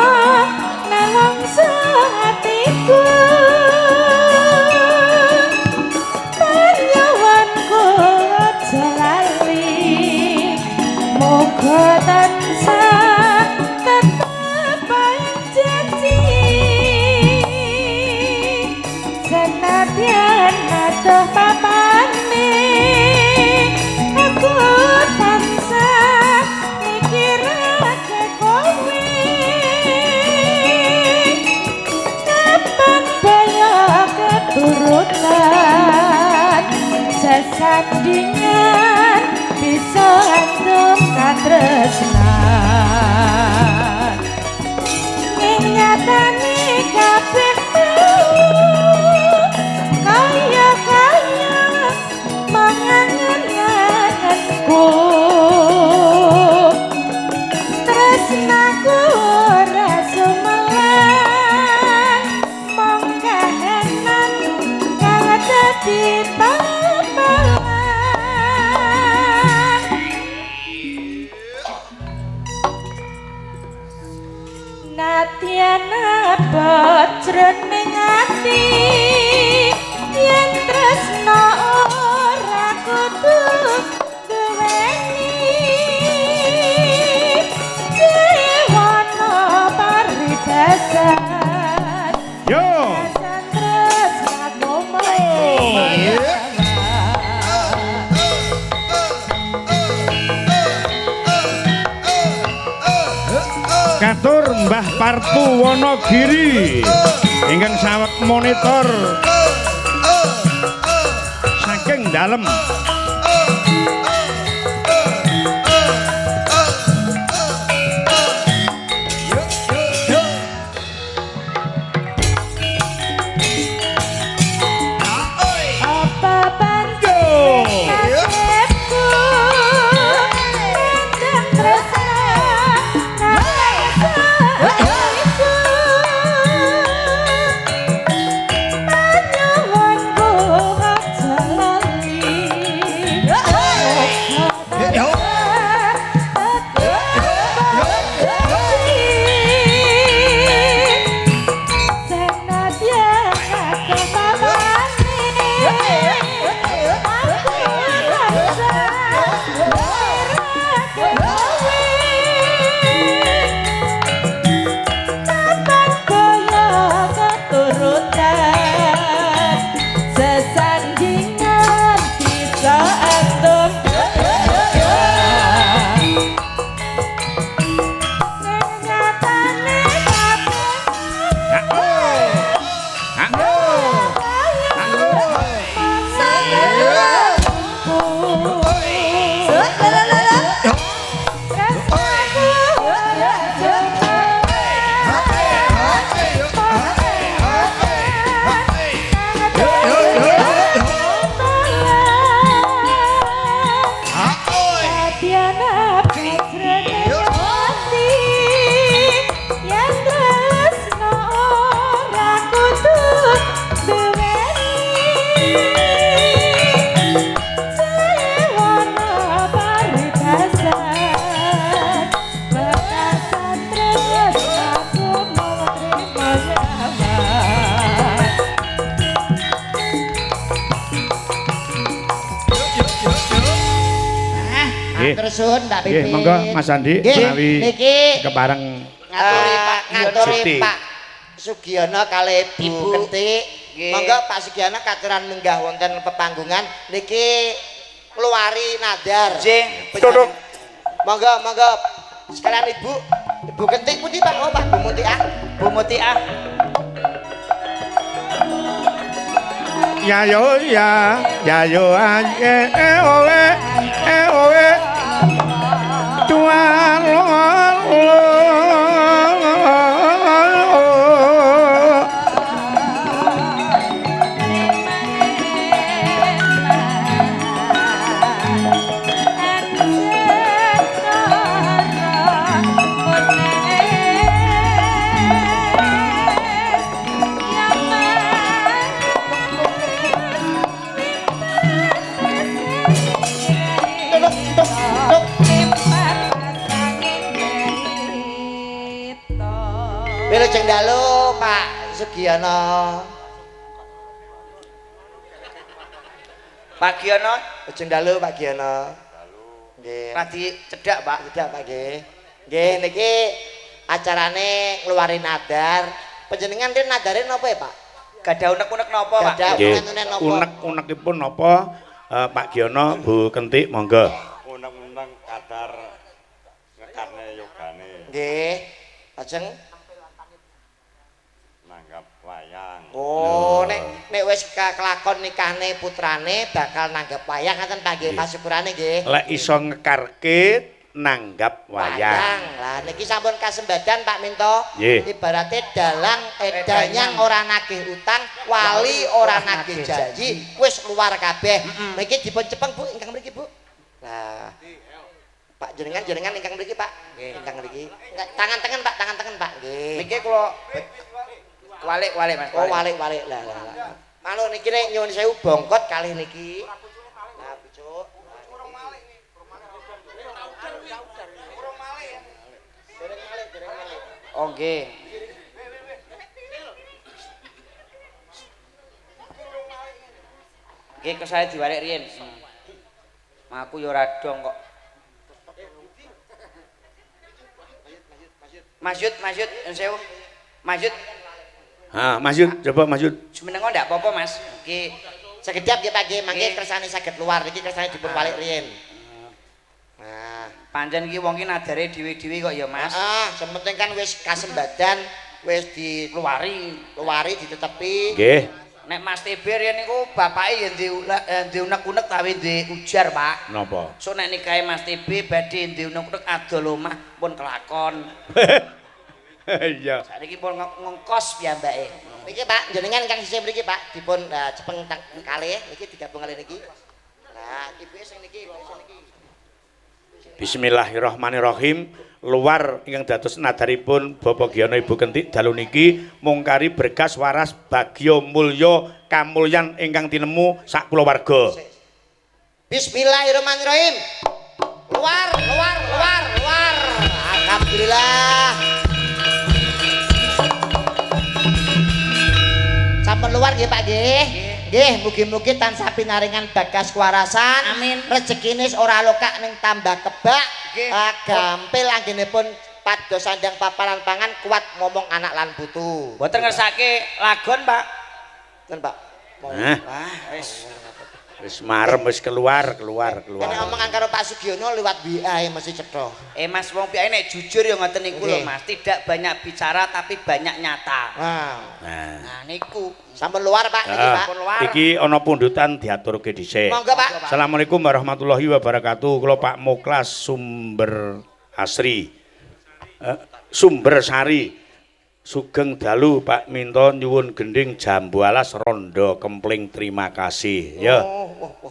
nelongso atiku panyawanku aja lali muga tansah tetep janji senadyan adoh papane aku tansah mikirake kowe kapan daya keturutan sesandingan bisa andum katresnan ing nyatane kabeh mau kaya-kaya mangan-manganku kudu duweni jiwana paribasan. Yo. Tresnaku Katur Mbah Partu Wonogiri ingkang saweg monitor saking dalem. Apa penting nasibku mendem tresna nang iku panyuwunku aja lali Senadyan akeh papane aku tansah nirake kowe papan kaya keturutan sesandingan bisa antum sing nyatane kabeh. Yen tresno ora kudu duweni Cewana paribasan batasan tresnaku mawa trima nyaman. Nggih. Matur suwun Mbak Nggih, Pipit. monggo Mas Andi Nggih, menawi niki kepareng Ngaturi Pak ngaturi Cuti. Pak Sugiono kalih Bu Ibu. Kentik. Nggih. Monggo Pak Sugiono katuran minggah wonten pepanggungan niki ngluwari nadar. Nggih. Duduk. Monggo, monggo. Sekalian Ibu, Ibu Kentik pundi Pak? Oh, Pak Bu Mutiah. Bu Mutiah. Ya yo ya, ya yo a ye e o e e o e. Dua lo lo. Duduk, duduk, duduk. Wilujeng dalu Pak Sugiono. Pak Giono Wilujeng dalu Pak Giono. Nggih. radi cedhak Pak. Tidak Pak nggih. Nggih niki acarane ngluwari nadar. Panjenengan riyen nadare napa ya Pak? Gadah unek-unek napa Pak? Gadah Nggih. unek-unek napa? Unek-unekipun napa Pak Giono, Bu Kentik monggo. Undang-undang kadar ngekarne yogane Nggih. Lajeng nanggap wayang. Oh, nek nek wis kelakon nikahne putrane bakal nanggap wayang ngaten Pak nggih pasyukurane nggih. Lek iso ngekarke nanggap wayang. Lah niki sampun kasembadan Pak Minto. Nggih. Ibarate dalang edanyang ora nagih utang, wali ora nagih janji, wis luar kabeh. Niki dipun cepeng Bu ingkang mriki Bu. Lah. Pak jenengan jenengan ingkang mriki Pak. Ingkang mriki. Tangan tengen Pak, tangan tengen Pak. Nggih. Niki kula walik-walik Mas. Oh walik-walik lah lah lah. Manu niki nek nyuwun sewu bongkot kalih niki. Lah pucuk. Oh nggih. Nggih kesale diwalik riyin. Aku ya ora dong kok. Mas Yud, Mas Yud, sewu. Mas Yud. Ha, Mas Yud, coba Mas Yud. Jumenengo ndak apa-apa, Mas. Nggih. Sekedap nggih Pak nggih, mangke kersane saged luar niki kersane dipun walik riyin. Nah, pancen iki wong iki nadare dhewe-dhewe kok ya, Mas. Heeh, sing penting kan wis kasembadan, wis diluari, luari ditetepi. Nggih. Nek Mas TB riyen niku bapake ya ndek unek-unek tawe ndek ujar, Pak. Napa? So nek nikahe Mas TB badhe ndek unek-unek adol omah pun kelakon. Iya. Saiki pun ngongkos piyambake. Niki Pak, jenengan ingkang sisih mriki Pak, dipun cepeng kalih niki digabung kalih niki. Nah, ibuke sing niki, ibuke sing niki. Bismillahirrahmanirrahim. Luar ingkang dados nadaripun Bapak Giyono Ibu Kentik dalu niki mungkari bergas waras bagya mulya kamulyan ingkang tinemu sak kulawarga. Bismillahirrahmanirrahim. Luar, luar, luar, luar. Alhamdulillah. Sampun luar nggih Pak nggih. Nggih, mugi-mugi tansah pinaringan bagas kewarasan. Amin. Rezekine ora lokak ning tambah kebak. Nggih. Gampil anggenipun pados sandang papalan pangan kuat ngomong anak lan putu. Mboten ngersake lagon, Pak. Ten, Pak. Hah? Wah, wis. Wis marem wis keluar, keluar, keluar. Nek omongan karo Pak Sugiono lewat WA mesti cetha. Mas wong piyake nek jujur ya ngoten niku lho, Mas. Tidak banyak bicara tapi banyak nyata. Nah. Nah niku. Sampun luar, Pak, niki, Pak. Sampun luar. Iki ana pundutan diaturke dhisik. Monggo, Pak. Assalamualaikum warahmatullahi wabarakatuh. Kula Pak Muklas Sumber Asri. Sumber Sari. Sugeng dalu Pak Minto nyuwun gending jambu alas rondo kempling terima kasih. Ya.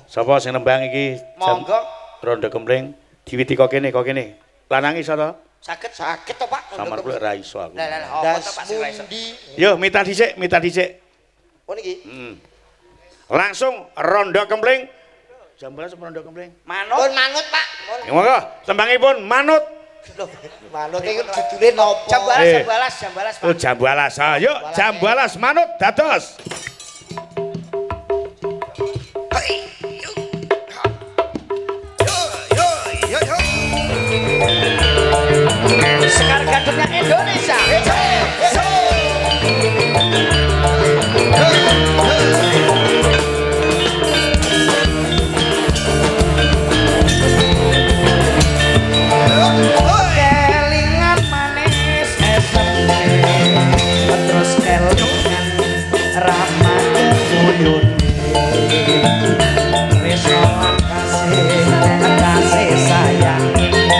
Sapa sing nembang iki? Monggo. Rondo kempling diwiti kok kene kok kene. Lanang iso to? Saged. Saged to, Pak. Samar kuwi ora iso aku. Lah lah apa to Pak sing ora iso? Yo mita dhisik, mita dhisik. Oh niki. Langsung rondo kempling. Jambu alas rondo kempling. Manut. Pun manut, Pak. Monggo, tembangipun manut. Loh, manut iki judule napa? Jambu alas, jambu alas, jambu alas, Pak. Oh, jambu alas. Ayo, jambu alas manut dados. Sekar Gadungnya Indonesia. Kelingan manis eseme, terus kelingan ramah kebuyune. Tresno lan kasih, kasih sayang,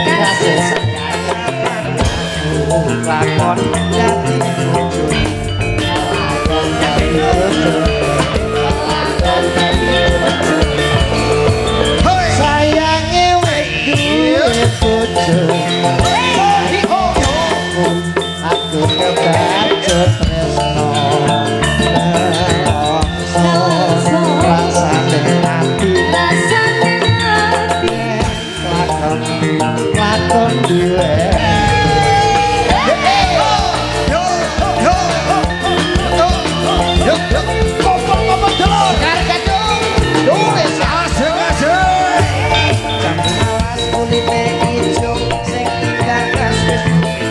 kasih sayang. Aku lakon dadi bojone. Sayange wis duwe bojo. Aku kebacut tresno. Nelongso rasane ati, Rasane ati. lakon lakon duwe. Sekar Gadung Indonesia. Jambu alas kulite ijo sing digagas wis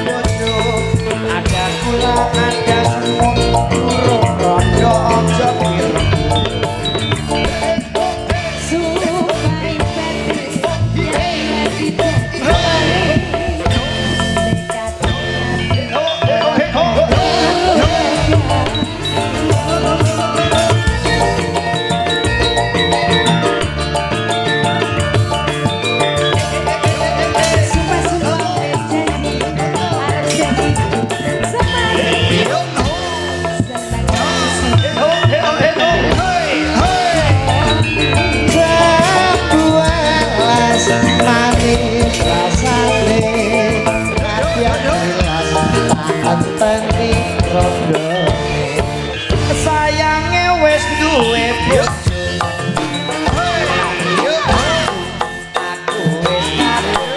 bojo. Ada gula, ada semut, durung rondo aja pireng. Supai dadi Jambu alas manis rasane, nadyan jelas tak enteni rondone. Sayange wis duwe bojo. Aku wis kadung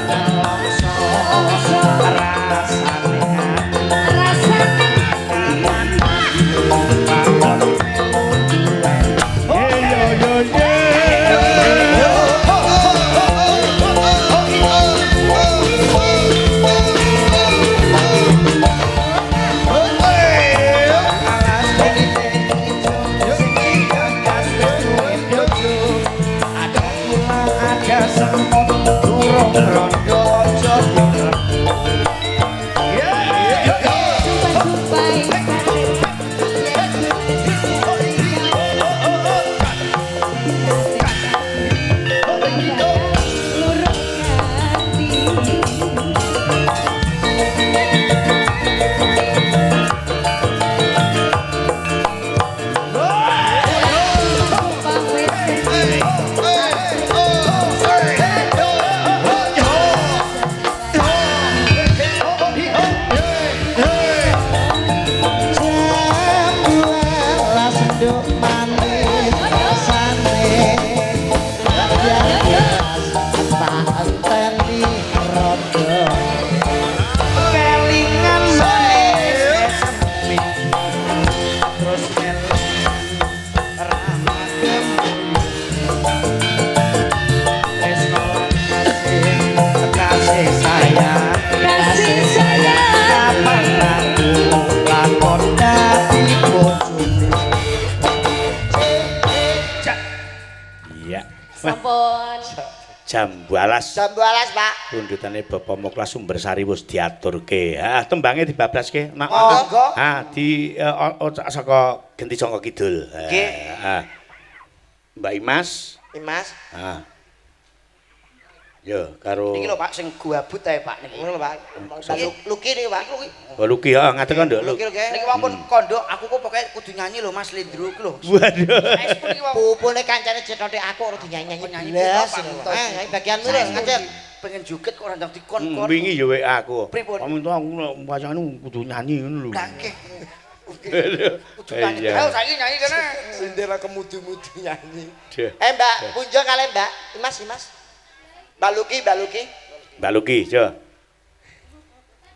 nelongso rasane ati. Rasane Yo yo yo. Rondo aja Jam 12. Jam 12, Pak. Pundhutane Bapak Muklas Sumbersari wis diaturke. Ha, tembange dibablaske. Nak. Monggo. Ha, di saka Genti Sangka Kidul. Nggih. Ha. Mbak Imas. Imas. Ha. Yo karo Niki lho Pak sing guabut ae Pak niki. Ngono lho, Pak. Luki niki, Pak. Oh, Luki ha, ngadeg kok, Nduk. Luki, Luki. Niki wong pun kondo aku kok pokoke kudu nyanyi lho Mas Lindro ku lho. Waduh. Saestu niki wong Pupune kancane cetote aku ora dinyanyi-nyanyi Nyanyi blas. piro, Pak? Eh, nyanyi bagianmu lho, ngadeg. Pengen joget kok ora ndang dikon-kon. Wingi yo WA aku. Pripun? Paminto aku nek wacane kudu nyanyi ngono lho. Lah nggih. Kudu nyanyi. Iya. Ayo saiki nyanyi kene. Sindera kemudu-mudu nyanyi. Duh. Eh, Mbak, punjung kalian, Mbak. Imas, Imas. Mbak Luki, Mbak Luki. Mbak Luki, jo.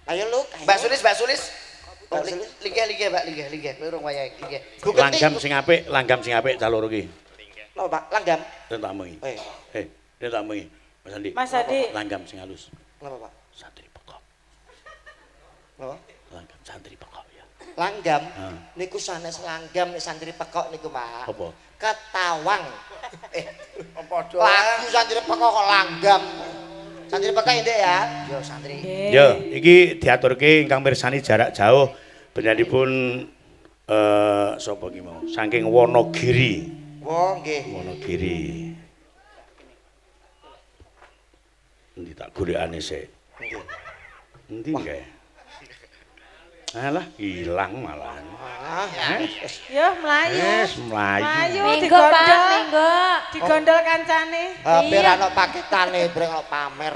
Ayo Luk. Ayo. Mbak Sulis, Mbak Sulis. Mbak Sulis. Linggih, linggih, Mbak, linggih, linggih. Kowe urung wayahe, linggih. Bu Genti. Langgam sing apik, langgam sing apik cah loro ki. Napa, Pak? Langgam. Den tak omongi. Eh, Eh, den tak omongi. Mas Andi. Mas Andi. Langgam sing halus. napa, Pak? Santri pekok. Napa? Langgam santri pekok ya. Langgam. Ah. Niku sanes langgam nek santri pekok niku, Pak. Apa? Ketawang. Eh, padha. Lagu santri pekok kok langgam. Santri pekok ya, Ndek ya. Yo santri. Yo, iki diaturke ingkang mirsani jarak jauh benyanipun sapa ki mau? Saking Wonogiri. Wo, nggih. Wonogiri. Endi tak golekane sik? Nggih. Endi kae? Alah, ilang malahan. Ah, Yo mlayu. Wis mlayu. Mlayu Minggu Pak, digondol. minggu. Digondol kancane. HP ra ono paketane, breng ono pamer.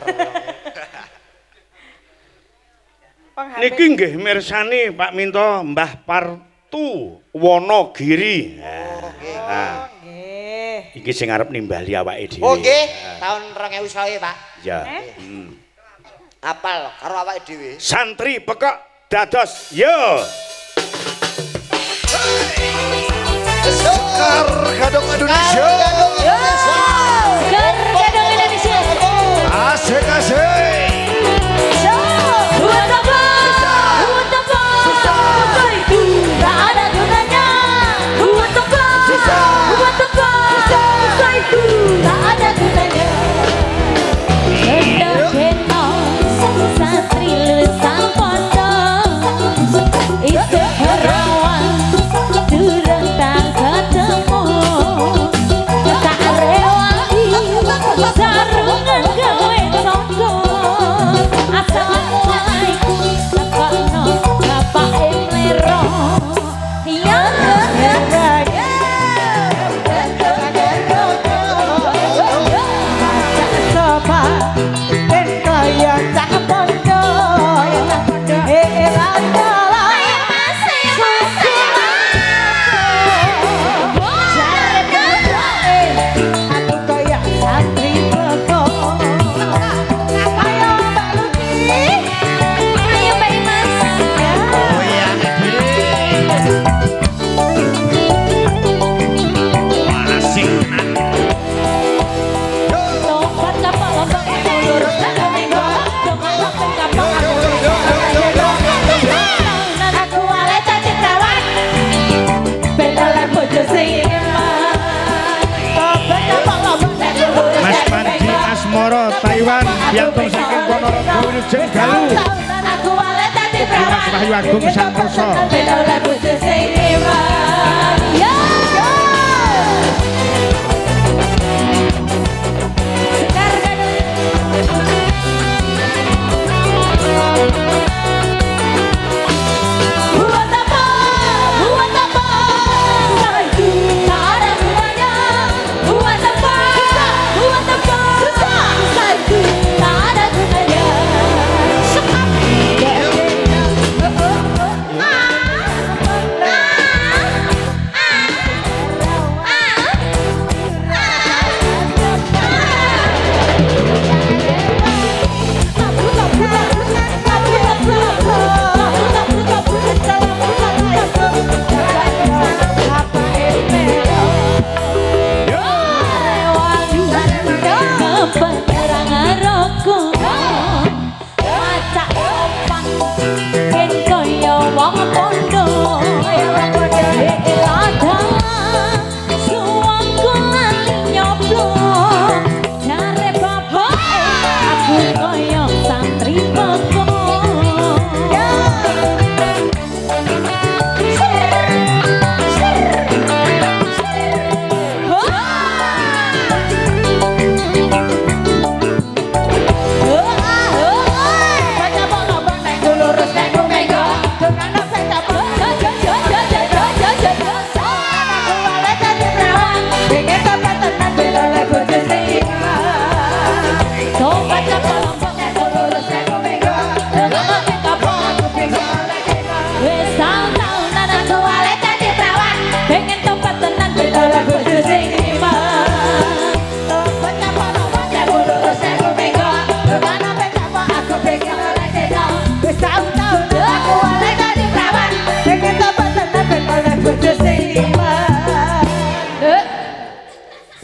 Wong HP. Niki nggih mirsani Pak Minto Mbah Partu Wonogiri. Oh, nggih. Nah, Nggih. iki sing arep nimbali awake dhewe. Oh, nggih, taun 2009, Pak. Ya. Eh? Hmm. Apal karo awake dhewe. Santri pekok dados yo. Sekar Gadong Indonesia. Sekar Gadong Indonesia. Asik asik. Buat apa? Buat apa? Susah itu tak ada gunanya. Buat apa? Buat apa? Susah itu tak ada gunanya. Kena santri lulusan pondok, isih perawan, durung tak ketemu. Tak Biyanto saking Ponorogo Wilujeng Dalu. Aku wale dadi Mas prawan. Wahyu Agung Santoso. Ben oleh bojo sing iman. Yo. Sekar Gadung. Buat apa? Buat apa? Susah itu tak ada gunanya. Buat apa? Buat apa? Susah itu tak ada gunanya. Sekap. Wong pondok suwangku lali nyoblok jare bapake aku kaya santri pekok. Pengen tobat tenan ben oleh bojo sing iman.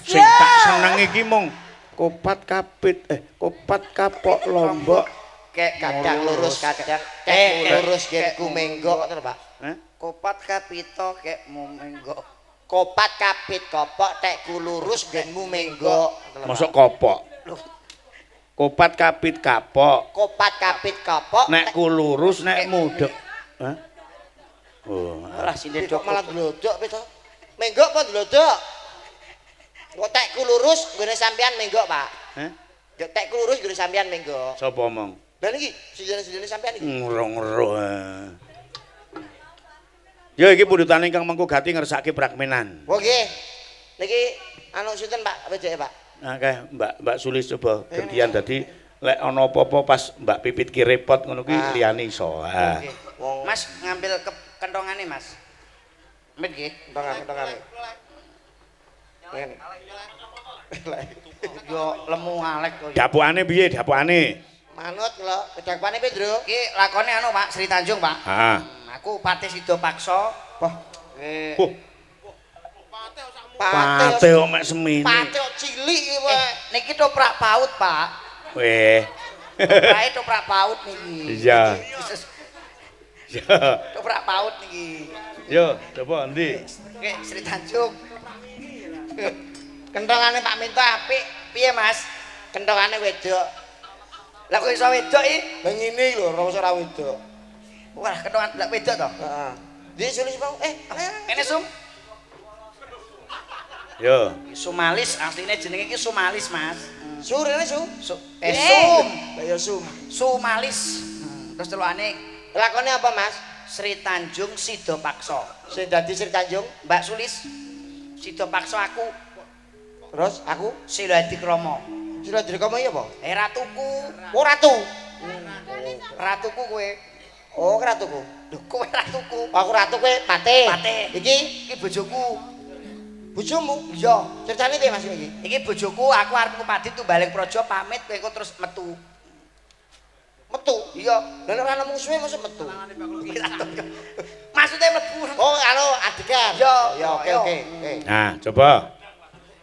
Sing tak seneng iki mung kopat kapit kopat kapok lombok. Kek Kadang lurus, kadang Eh, kek lurus genku menggok ngoten lho, Pak. Hah? Kopat kapito kek menggok. Kopat kapit kopok tekku lurus genmu menggok. Ngoten lho, Pak. Mosok kopok. Kopat kapit kapok. Kopat kapit kopok. Nek ku lurus nek mudhek. Hah? Oh. Ora sinde Kok malah glodok piye to? Menggok apa glodok? Kok tekku lurus nggone sampean menggok, Pak. Hah? Yo tekku lurus nggone sampean menggok. Sapa omong? Lah niki sindene-sindene sampean iki. Ngro-ngro. Ya iki pundhutane ingkang mengko gati ngersake pragmenan. Oh nggih. Niki anu sinten Pak wedoke, Pak? Nah, kae Mbak Sulis coba gantian dadi lek ana apa-apa pas Mbak Pipit ki repot ngono kuwi Ah. liyane iso. Ah. Nggih. Wong Mas ngambil ke kentongane, Mas. Amit nggih. kentongan-kentongane. Ngene. Yo lemu alek kok. Dapukane piye dapukane? Manut lho, kedakwane piye, Ndro? Iki lakone anu Pak, Sri Tanjung, Pak. Heeh. Aku Patih Sida Paksa. Wah, Eh, Huh, pate pate kok mek semene. pate kok cilik iki wae. Niki toprak paut, Pak. Weh. Toprake toprak paut niki. Iya. Iya. Toprak paut niki. Yo, coba endi? Oke, Sri Tanjung. Kentongane Pak Minto apik, Piye, Mas? kentongane wedok. Lah kok iso wedok iki? Lah ngene iki lho, ora ora wedok. Wah, kentongan lak wedok to? Heeh. Di sulis mau Kene Sum. Yo. Sumalis asline jenenge iki Sumalis, Mas. Surene su. Sum. Lah ya sum. Sumalis. Terus celukane Lakone apa, Mas? Sri Tanjung Sida Paksa. Sing dadi Sri Tanjung, Mbak Sulis. Sida Paksa aku terus aku Sila Adikrama. Sila Adikrama iya apa? Eh ratuku. Oh, ratu. Ratuku kowe. Oh, ratuku. Lho kowe ratuku. Aku ratu kowe pate. Pate. Iki Iki bojoku. bojomu. Iya. Ceritane piye Mas iki? Iki bojoku, aku arep ngupadi tumbaling praja pamit kowe engko terus metu. Metu. Iya. Lah nek ora nemu suwe mosok metu. Maksudnya mlebu. Oh, anu adegan. Iya. Ya oke Iya. oke. Oke. Nah, coba.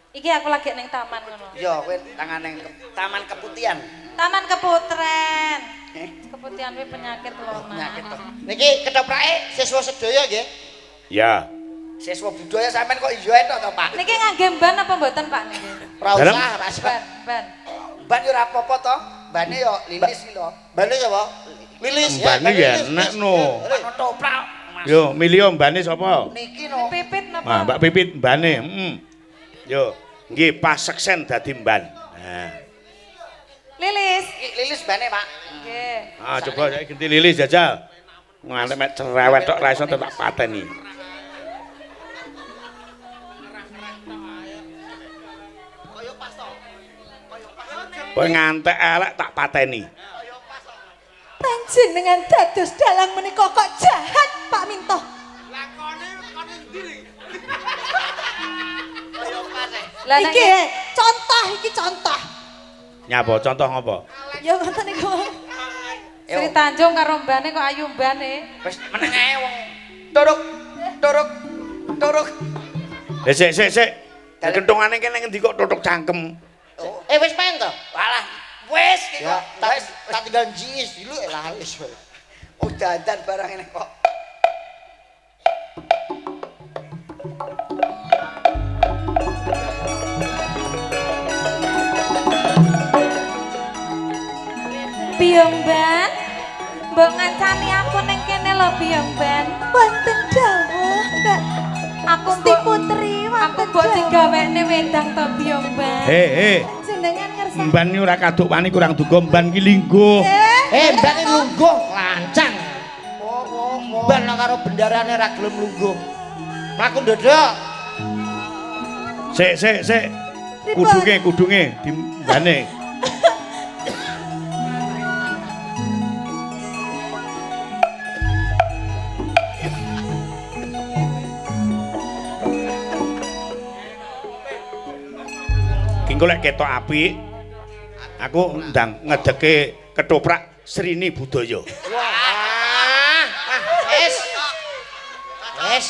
Iki aku lagi ning taman ngono. Iya, kowe tangan ning taman keputihan. Taman Keputren. Eh? Keputihan kuwi penyakit lho, Nak. Penyakit to. Niki ketoprake siswa sedaya nggih. Ya. Siswa budaya sampean kok iya entok to, Pak? Niki ngangge ban apa mboten, Pak niki? Ora Dalem? usah, ora usah. Ban, ban. Ban yo ora apa-apa to. Mbane yo Lilis iki lho. Mbane sapa? Lilis. Mbane ya enak no. Ono toprak. Yo, milih mbane sapa? Niki no. Pipit napa? Ah, Mbak Pipit mbane, heeh. Yo, nggih paseksen dadi mban. Nah. Lilis. Iki Lilis mbane, Pak. Nggih. Ah, coba saiki ganti Lilis jajal. Ngantek mek cerewet tok ra iso tetap pateni. Kowe ngantek elek tak pateni. Panjenengan dados dalang menika kok jahat Pak Minto. Lah nek Iki contoh iki contoh. Nyapa contoh ngopo? Ya ngoten niku. Sri Tanjung karo mbane kok ayu mbane. Wis meneng ae wong. Turuk, turuk, turuk. Eh sik sik sik. Kentongane kene ngendi kok tutuk cangkem. Eh wis main to? Walah, wis iki Ya, kok. tak Wis tak tinggal jiis dulu lah wis. Oh, dandan barang ini kok. Biyong Ban. Mbok ngancani aku ning kene lho Biyong Ban. Wonten dawuh Mbak Aku Gusti mbok Putri aku wonten mbok dawuh. digawekne wedang to Biyong Ban. He he. Jenengan ngersakake. Mban iki ora kaduk wani kurang duga mban ki lingguh. Eh, mbak iki lungguh lancang. Mbak lah karo bendarane ra gelem lungguh. Mlaku ndodok. Sik sik sik. Kudunge kudunge di mbane. Ki engko lek ketok apik, aku ndang ngedeke ketoprak Srini Budaya. Wah, ah, wis. Wis.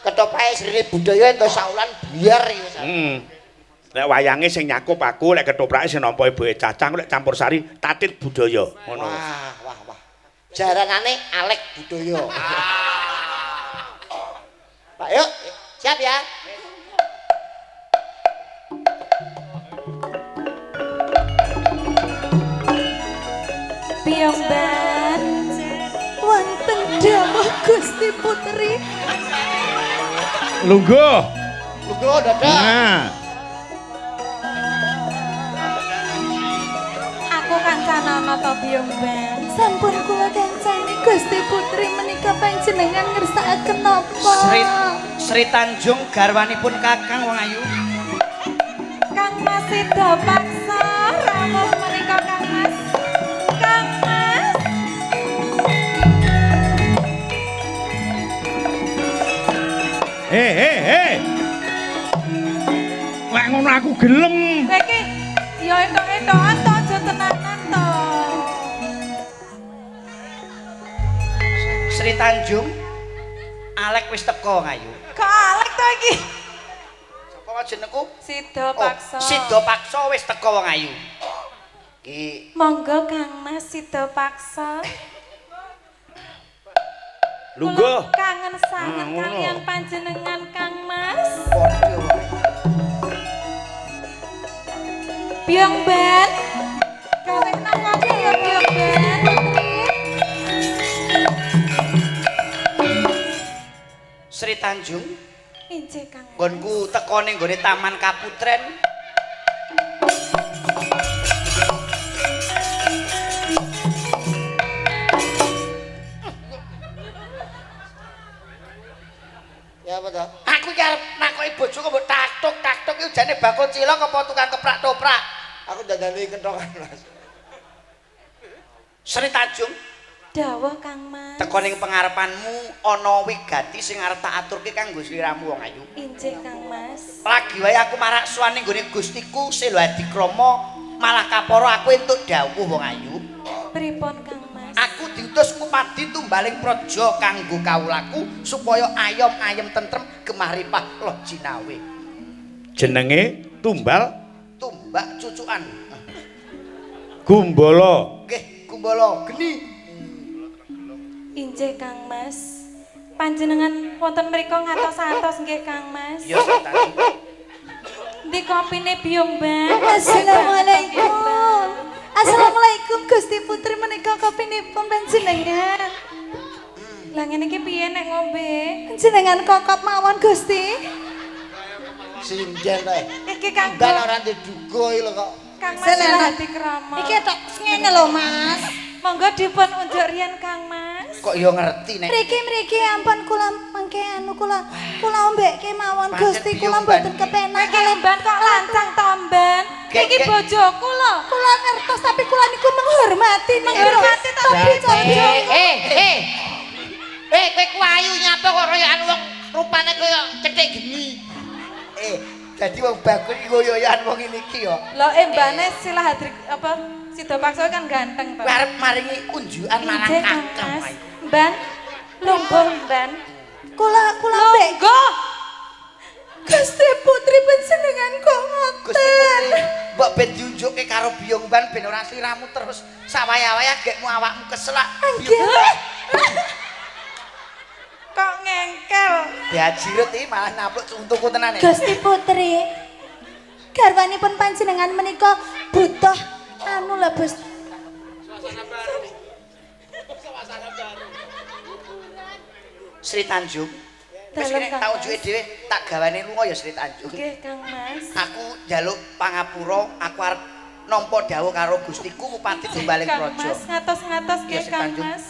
Ketoprake Srini Budaya entuk saulan biar iki wis. Heeh. Lek wayange sing nyakup aku, lek ketoprake sing nampa ibuke Cacang, lek campur sari Tatit Budaya ngono. Wah, wah, wah. Jaranane Alek Budaya. Pak, yuk. Siap ya. Biyong Ban. Wonten dawuh Gusti Putri. Lungguh. Lungguh ndodok. Nah. Aku kancanana to Biyong Ban. Sampun kula kancani Gusti Putri menika panjenengan ngersakaken napa? Sri Tanjung garwanipun Kakang wong ayu. Kang Mas Sida Paksa rawuh menika Kang Mas. Kang Mas. He he he. Lek ngono aku gelem. Kowe iki ya entok-entokan to aja tenanan to. Sri Tanjung Alek wis teko ngayu. Kok Alek to iki? Sapa jenengku? Sida Paksa. Oh, Sida Paksa wis teko wong ayu. Ki Monggo Kang Mas Sida Paksa. Lungguh. Kula kangen sanget Ah, ngono. kalian panjenengan Kang Mas. padha wae. Biyong Ben. Gawe nang kopi ya Biyong Ben. Sri Tanjung Injih Kang Mas. nggonku teko ning nggone Taman Kaputren. Ya apa to? Aku iki arep nakoki bojoku mbok taktuk-taktuk iki jane bakul cilok apa tukang keprak-toprak. Aku dandani kentongan, Mas. Sri Tanjung Dawuh Kang Mas. teko ning pengarepanmu ana wigati sing arep tak aturke kanggo sliramu wong ayu. Injih Kang Mas. Lagi wae aku marak sowan ning nggone Gustiku Selo Adikrama malah kapara aku entuk dawuh wong ayu. Pripun Kang Mas? Aku diutus ngupadi tumbaling praja kanggo kawulaku supaya ayom ayem tentrem gemah ripah loh jinawe. Jenenge Tumbal Tumbak cucukan. Gumbala. Nggih, gumbala geni. Injih Kang Mas. Panjenengan wonten mriku ngatos-atos nggih Kang Mas. Ya Sri Tanjung. Ndi kopine Biyong Ban? Assalamualaikum. Assalamualaikum Gusti Putri, menika kopinipun panjenengan. Lah ngene iki piye nek ngombe? Panjenengan kokop mawon Gusti. Sinden to. Iki Kang Ban ora diduga iki lho kok. Kang Mas Silahati Krama. Iki tok ngene lho, Mas. Monggo dipun unjuk riyen Kang Mas. Kok ya ngerti nek Mriki mriki ampun kula mangke anu kula kula ombekke mawon Pancen Gusti, kula biyung mboten ban. kepenak Iki lemban kok lancang to, Mban. Gek, Iki gek. bojoku lho. Kula ngertos tapi kula niku menghormati niku. Menghormati ta Tapi bojo. Eh, eh. Eh, kowe ku ayu nyapa kok royokan wong rupane kaya cethik geni. Eh, dadi wong bagus iki goyoyan wong ngene iki ya. Lho embane Silahadri apa Sida Paksa kan ganteng to. Kowe arep maringi unjukan marang Injih, Kang kakang. Mas. Mban, lungguh Mban. Kula kula ombek Lungguh. Gusti Putri panjenengan kok Gusti ngoten. Putri, mbok ben diunjukke karo biyung ban ben ora sliramu terus sawaya-waya gekmu awakmu keselak. Nggih. Kok ngengkel. Diajirut iki malah napluk untuku tenan. e. Gusti Putri. Garwanipun panjenengan menika butuh anu lho Bos. Sri Tanjung. Wis Dalem, kene Kang tak Mas. unjuke dhewe, tak gawane lunga ya Sri Tanjung. Nggih Kang Mas. Aku njaluk pangapura, aku arep nampa dawuh karo Gustiku Bupati Gembaling Kang Praja. Mas ngatos-ngatos Ya, nggih Sri Kang Tanjung. Mas.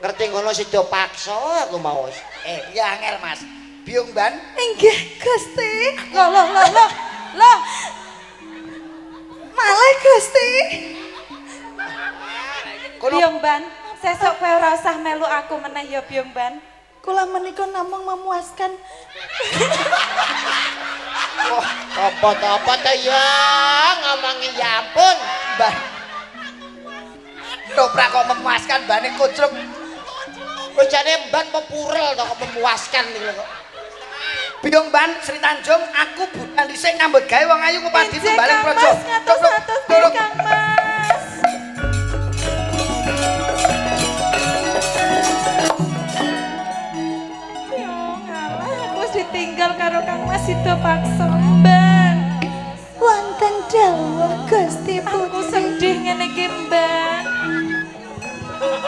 Ngerti ngono sida paksa aku mau. Eh, ya angel Mas. Biyung ban, Inggih Gusti. Loh loh loh loh. Loh, Malah Gusti. kono Biyung Ban, sesuk kowe ora usah melu aku meneh ya Biyung Ban. Kula menika namung memuaskan Apa to apa to ya ngomongi ya ampun. ban. Toprak kok memuaskan bane kucluk. Kowe jane mban apa purel to kok memuaskan iki lho kok. Biyung ban Sri Tanjung, aku budal dhisik nyambut gawe wong ayu Bupati Injih, Gembaling Kang Praja. Mas, ngatos-ngatos nggih Kang Mas. Yo ngalah, aku wis ditinggal karo Kang Mas Sida Paksa Mban. wonten dawuh Gusti Aku Putri. sedih ngene iki Mban.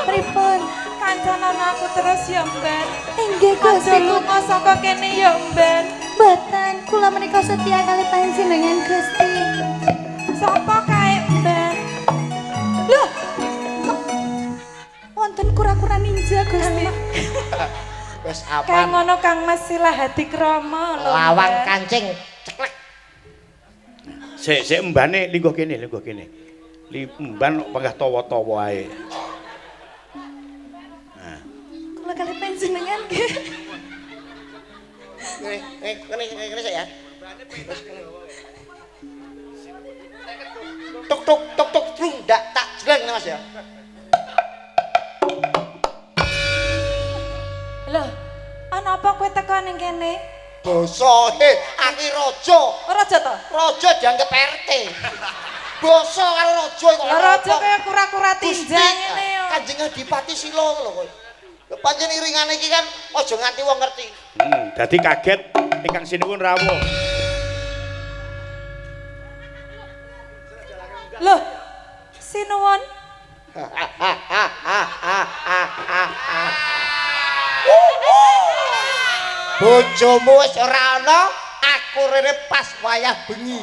Pripun? Kancanan aku terus ya Mban. Inggih Gusti Aja lunga saka kene ya Mban. Mboten, kula menika setia kali panjenengan Gusti. Sapa kae Mban? Loh. Kok wonten kura-kura ninja Gusti. Wis Kae aman. ngono Kang Mas Silahadi Krama lho. Lawang Mban. kancing ceklek. Sik sik embane lingguh kene, lingguh kene. Li emban kok panggah tawa-tawa ae. Kula kali panjenengan nggih. Ngene ngene ngene ngene sik ya. Tuk tuk tuk tuk trung dak tak jleng Mas ya. Loh, ana apa kowe teko ning kene? Basa he, aku raja. Raja to? Raja dianggep RT. Basa karo raja kok. Lah raja kaya kura-kura Gusti, tinjang ngene yo. Kanjeng Adipati Sila lho kowe. Lho pancen iringane iki kan aja nganti wong ngerti. Dadi kaget ingkang sinuwun rawuh. Loh, sinuwun. Bojomu wis ora ana, aku rene pas wayah bengi.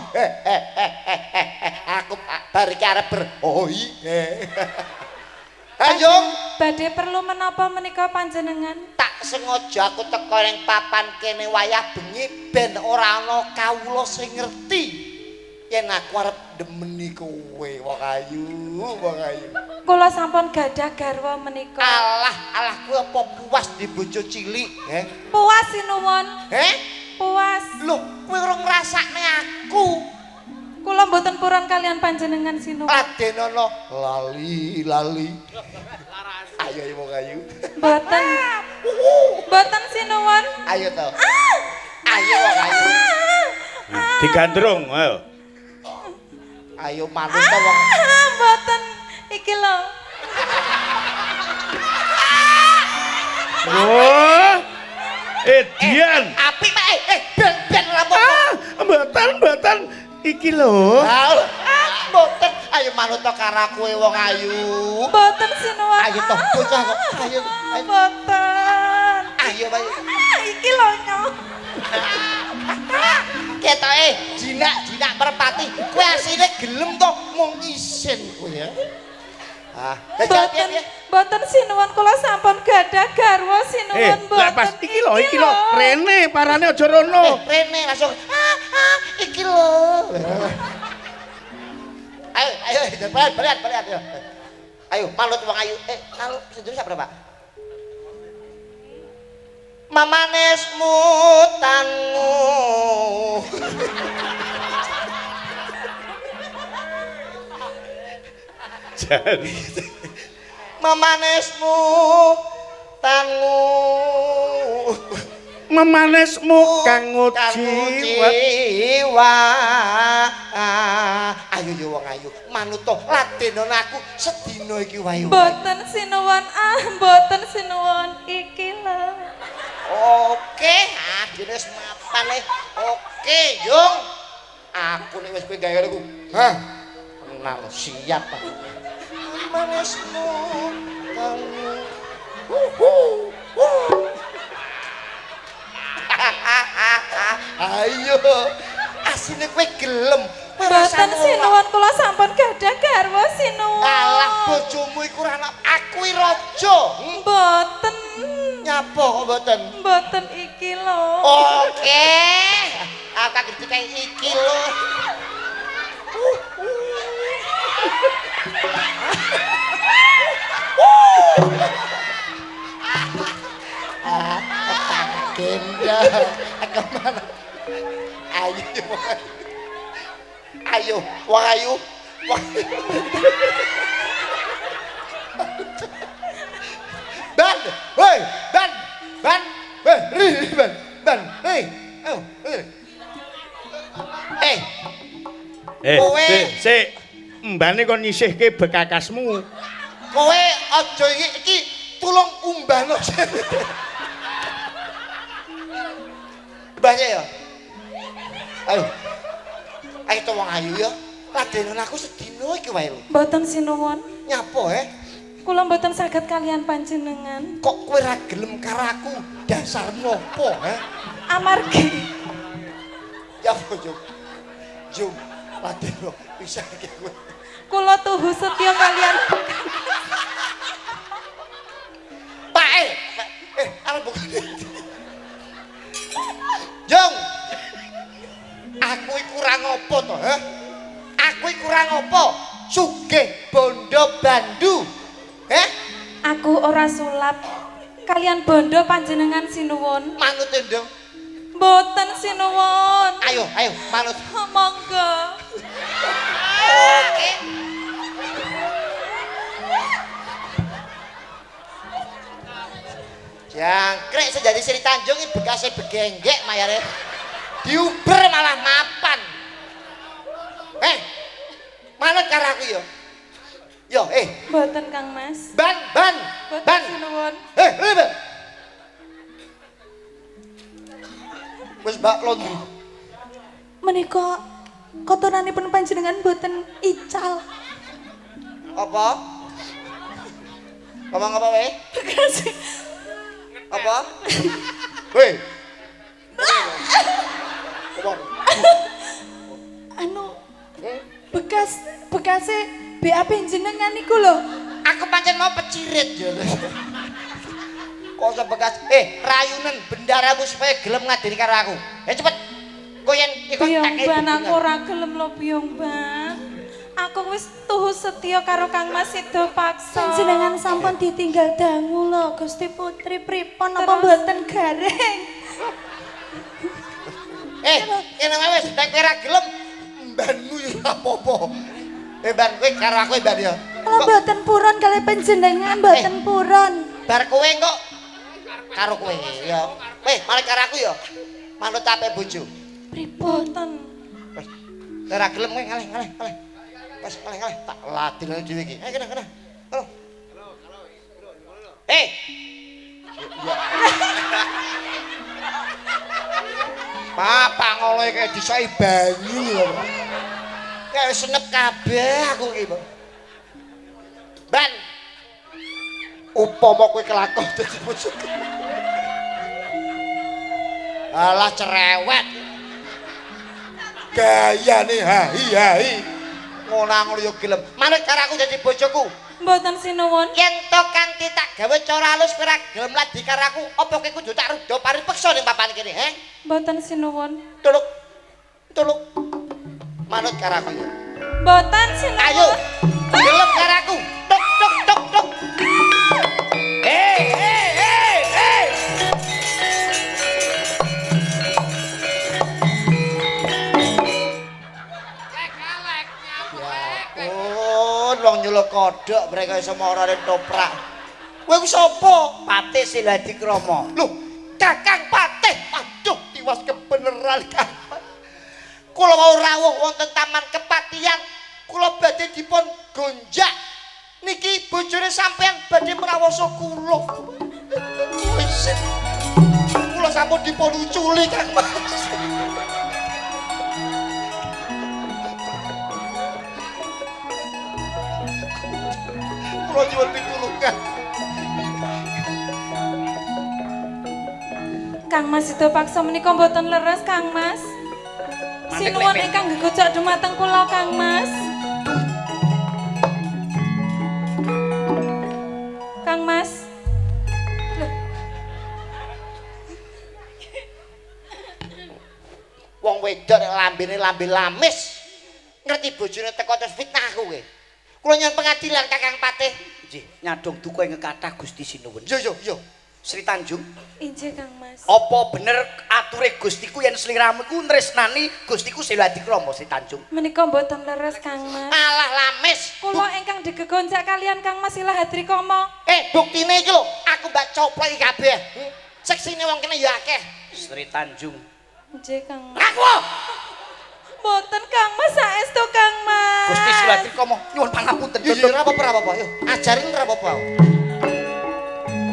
Aku bar iki arep berhoi. Ayo, Badhe perlu menapa menika panjenengan? tak sengaja aku teko ning papan kene wayah bengi ben ora ana kawula sing ngerti. Yen aku arep demeni kowe, wong ayu, wong ayu. Kula sampun gadah garwa menika. Alah, alah kowe apa puas di bojo cilik, he? Puas sinuwun, He? puas. Lho, kowe ora ngrasakne aku. Kula mboten purun kalian panjenengan sinuwun. Ladenono lali lali. Ayo ayo wong ayu. Mboten. Mboten sinuwun. Ayo to. Ayo wong ayu. Digandrung, ayo. Ayo manut to wong. Ah, mboten. Iki lho. Wah. Edian. Apik Pak. Eh, ben ben rambut Mboten. Mboten, mboten. Iki lho. Ah, mboten. Ayo manut to karo kowe wong ayu. Mboten sinuwun. Ayo toh bocah kok. Ayo, ayo. Mboten. Ayo, ayo. Iki lho nyo. Ketoke jinak-jinak merpati. Kowe asline gelem to mung isin kowe ya. Ah, Mboten, mboten sinuwun kula sampun gadah garwa sinuwun mboten. Lah pas iki lho, iki lho. Rene parane aja rono. Rene langsung ah, ah, iki lho. Ayo, ayo, balik, balik, balik, ayo. Ayo, manut wong ayu. Manut sendiri siapa, Pak? Mamanes mutangu. Jan. Mamanesmu tangu. Memanesmu kang jiwa. Ayo yo wong ayu, manut to ladenono aku sedina iki wae. Mboten sinuwun, ah mboten sinuwun iki lho. Oke, ah dene wis mapan e. Oke, Yung. Aku nek wis kowe gawe aku. Hah. Kenal siap aku. Mamanesmu tangu. Ayo, asine kowe gelem. Mboten sinuwun kula sampun gadah garwa sinuwun. Alah bojomu iku ora anak aku iki raja. Mboten. Nyapa kok mboten? Mboten iki lho. Oke. Aku tak dikai iki lho. Gendal, kemana? Ayo, ayo, wong ayu, wong. Ban, hei, ban, ban, hei, ri, ban, ban, hei, ayo, hei, kowe, sik, mbane kon nyisihke bekakasmu. Kowe aja iki, tulung umbahno. Banyak ya. Ayo. Ayo to wong ayu ya. Ladenono aku sedina iki wae lho. Mboten sinuwun. Nyapa eh? Kula mboten saged kalian panjenengan. Kok kowe ra gelem karo aku? Dasar nopo eh? Amargi. Ya apa Jum? Jum, ladeno bisa iki kowe. Kula tuhu setya kalian. Pak arep buka. Jung, aku iki kurang apa to, heh? Aku iki kurang apa? Sugih bondo bandu. Heh? Aku ora sulap. Kalian bondo panjenengan sinuwun. Manut ndong. Mboten sinuwun. Ayo, ayo, manut. Monggo. Oke. Jangkrik sejadi Sri Tanjung iki bekase begenggek mayare. Diuber malah mapan. Manut karo aku yo. Yo, Mboten Kang Mas. Ban, ban, Mboten ban. Sinuwun. Ban. Wis mbak laundry. Menika kotoranipun panjenengan mboten ical. Apa? Ngomong apa wae? Bekase. Apa? Woi. Ngomong. Anu bekas bekase BAP jenengan niku lho. Aku pancen mau pecirit ya. Kok iso bekas rayunen bendaramu supaya gelem ngadeni karo aku. Cepet. Kowe yen iku Biyong Ban aku ora gelem lho Biyong Ban. Aku wis tuhu setya karo Kang Mas Sido paksa. Panjenengan sampun ditinggal dangu lho Gusti Putri pripun apa mboten garing. Ngene wae wis nek kowe ora gelem mbanmu ya ora apa-apa. Ban kowe karo aku ban ya. Kula mboten purun kali panjenengan mboten purun. Bar kowe kok karo kowe ya. Weh, mari karo aku ya. Manut ape bojo. Pripun? Wis. Ora gelem kowe ngalih ngalih ngalih. Wis ngalih ngalih tak ladeni dhewe iki. Ayo kena kena. Halo. Ya. Papa Ngono kaya disoki banyu lho. Kayak senep kabeh aku iki, Bang. Ban. Upama kowe kelakon dadi bojoku. Alah cerewet. Gayane hahi hahi. Ngono-ngono yo gelem. Manut karo aku dadi bojoku. Mboten sinuwun. Yen to kanthi tak gawe cara halus kowe ora gelem ladi karo aku, apa kowe kudu tak rudha paripeksa ning papan kene, he? Mboten sinuwun. Tuluk. Tuluk. Manut karo aku yo. Mboten sinuwun. Ayo. Gelem karo aku. Tuk tuk tuk tuk. Hei hei hei hei. Oh, wong nyuluk kodhok mereka iso marane toprak. Kowe ku sapa? Patih Siladikrama. Loh, Kakang Patih. Aduh, tiwas kebeneran Kang. Kula wau rawuh wonten Taman Kepatihan, kula badhe dipun gonjak. Niki bojone sampean badhe mrawasa kula. Wis. Kula sampun dipun uculi Kang Mas. Kula nyuwun pitulungan. Kang Mas Sida Paksa menika mboten leres Kang Mas. Sinuwun ingkang gegojok dumateng kula Kang Mas. Kang Mas. Loh. Wong wedok nek lambene lambe lamis. Ngerti bojone teko terus fitnah aku kowe. Kula nyuwun pengadilan Kakang Patih. Nggih, nyadong duka ing kathah Gusti sinuwun. Yo yo yo. Sri Tanjung, Injih Kang Mas. apa bener ature Gustiku yen sliramu iku tresnani Gustiku Siladikrama Sri Tanjung? Menika mboten leres Kang Mas. Alah lamis. Kula ingkang digegonjak kalian Kang Mas Silahadrikama. Buktine iki lho, aku mbak coplok iki kabeh. Seksine wong kene ya akeh. Sri Tanjung. Injih Kang Mas. Ngaku! Mboten Kang Mas saestu Kang Mas. Gusti Siladikrama nyuwun pangapunten. Yo yo ora apa-apa ora apa-apa. Yo ajarin ora apa-apa.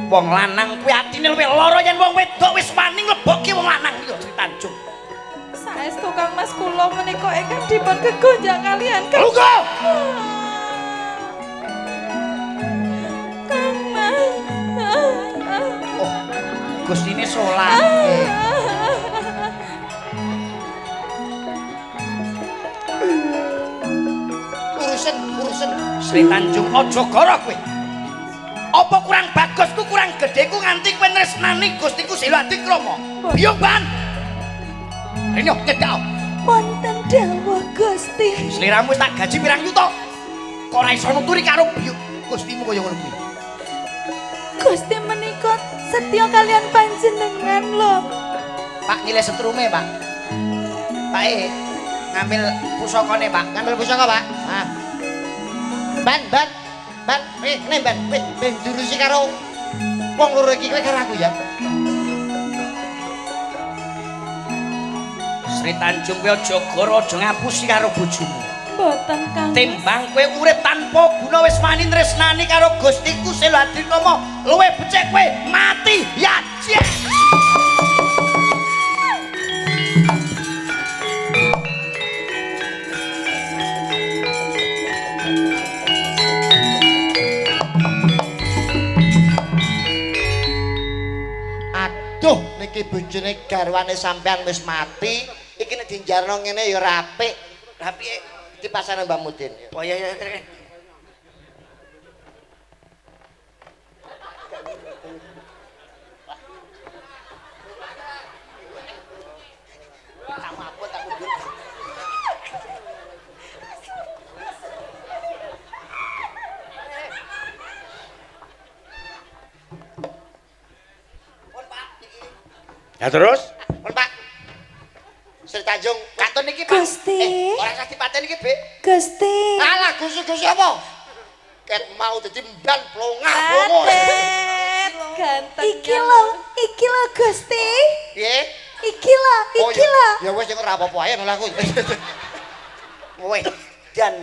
Wong lanang kuwi atine luwih lara yen wong wedok wis wani nglebokke wong lanang iki Sri Tanjung. Saestu Kang Mas kula menika ingkang dipun gegonjak kalian Kang. Lungguh! Kang Mas. Oh, Gustine salat. Urusan urusan. Sri Tanjung aja gara kowe. Apa kurang bagusku kurang gedheku nganti kowe tresnani Gustiku Siladikrama? Yo ban. Rene nyedak. Wonten dawuh Gusti. Sliramu wis tak gaji pirang yuta. Kok ora iso nuturi karo biyu Gustimu kaya ngono kuwi. Gusti menika setya kalian panjenengan lho. Pak nyilih setrume, Pak. Pak e ngambil pusakane, Pak. Ngambil pusaka, Pak. Ah. Ban ban. Ban, ngene ban, wis ben diurusi karo wong loro iki kowe karo aku ya. Sri Tanjung kowe aja goro aja ngapusi karo bojomu. Mboten Kang. Timbang kowe urip tanpa guna wis wani tresnani karo Gustiku Siladikrama, luwih becik kowe mati ya jek. Aduh, niki bojone garwane sampean wis mati, iki nek dinjarno ngene ya ora apik. Lah piye? Dipasane Mbah Mudin. Oh iya iya. Ya terus? Pun Pak. Sri Tanjung Katon iki Pak. Gusti. Ora usah dipateni iki, Bik. Gusti. Alah Gusti-Gusti apa? Ket mau dadi mban plongah-plongo. Adet, ganteng. Iki lho Gusti. Piye? Iki lho, Oh, iki lho. Ya wis ora apa-apa ae malah aku. Weh, dan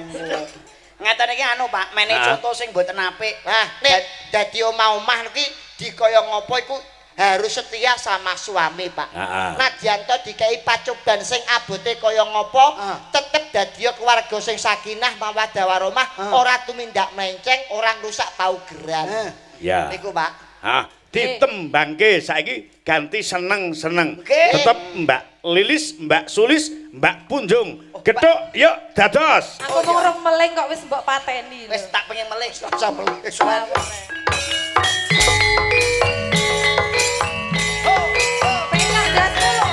ngeten iki anu Pak, mene Ah. contoh sing mboten apik. Nah, nek dadi omah-omah iki dikaya ngopo iku harus setia sama suami, Pak. Heeh. Nadyan to dikei pacoban sing abote kaya ngopo, tetep dadi keluarga sing sakinah mawaddah warahmah, ora tumindak melenceng, ora ngrusak paugeran. Ya. Niku, Pak. Ah, ditembangke saiki ganti seneng-seneng. Oke. Tetep Mbak Lilis, Mbak Sulis, Mbak Punjung. Gethuk yuk dados. Aku mau rong meling kok wis mbok pateni lho. Wis tak pengen melih. Usah melih. Penak dasmu lho.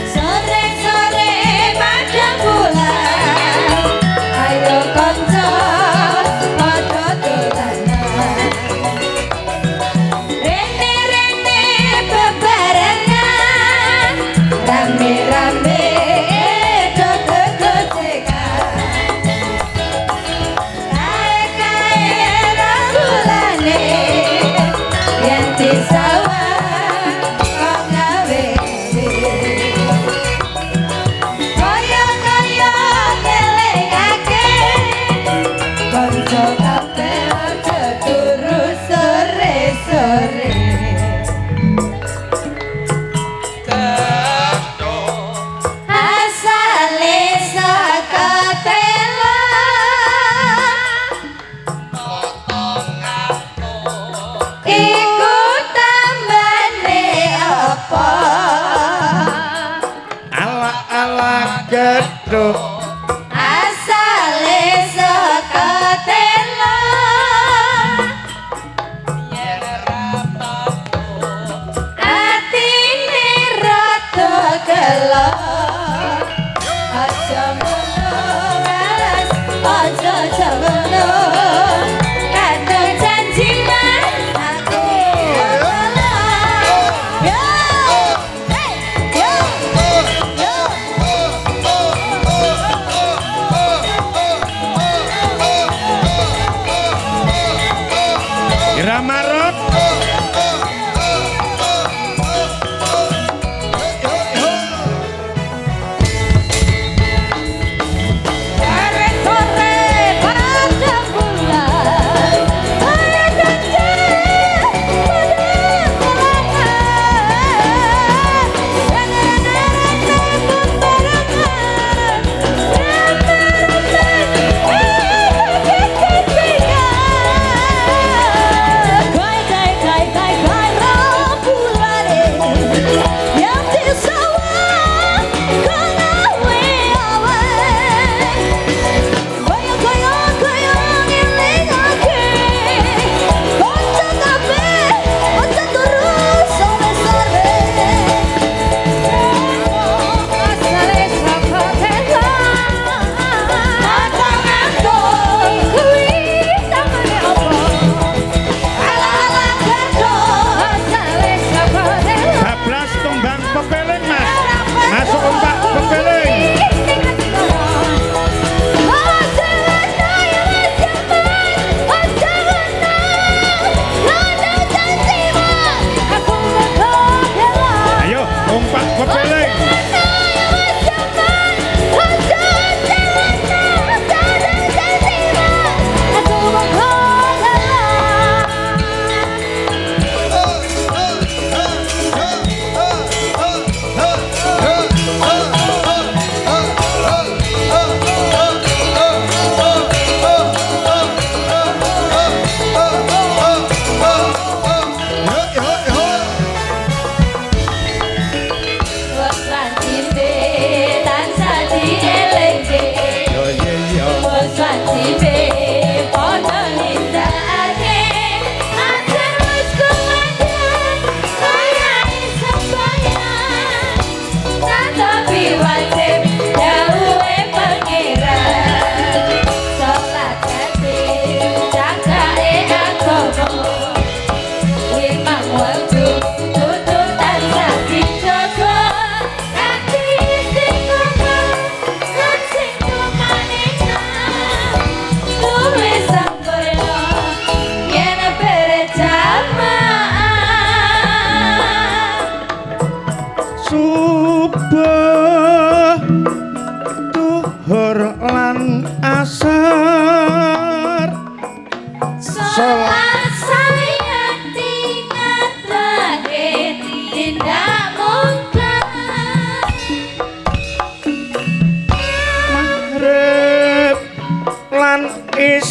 Sore-sore padang bulan, ayo kanca padha dolanan. Rene-rene bebarengan, rame-rame do gegojekan. Kae-kae ragulane, yen disawang kok gawe. Kaya-kaya ngelingake kanca kabeh aja turu sore-sore. Asale saka tela iku tambane apa? Ala-ala gethuk. Asale saka tela atine rada gelo. Aja ngono Mas, aja ngono. Kadung janji Mas, aku gelo. Yo, hey, yo, yo. Irama rock.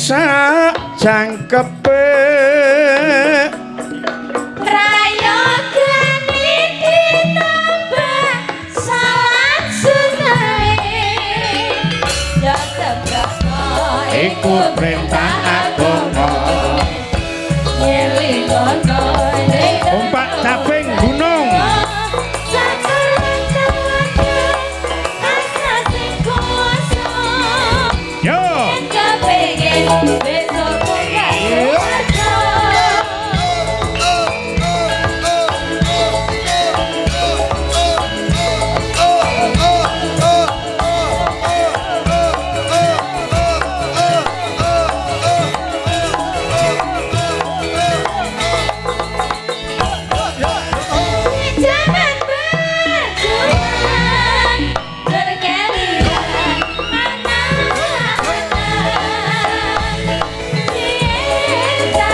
sak jangkepe. Prayogane ditambah salat sunnahe. Ya sebrana Iku perintah agama. Nyelingono ning Umpak caping gunung. Yo. Besok munggah swarga. Jangan berjuang berkeliaran anak-anak. Cinta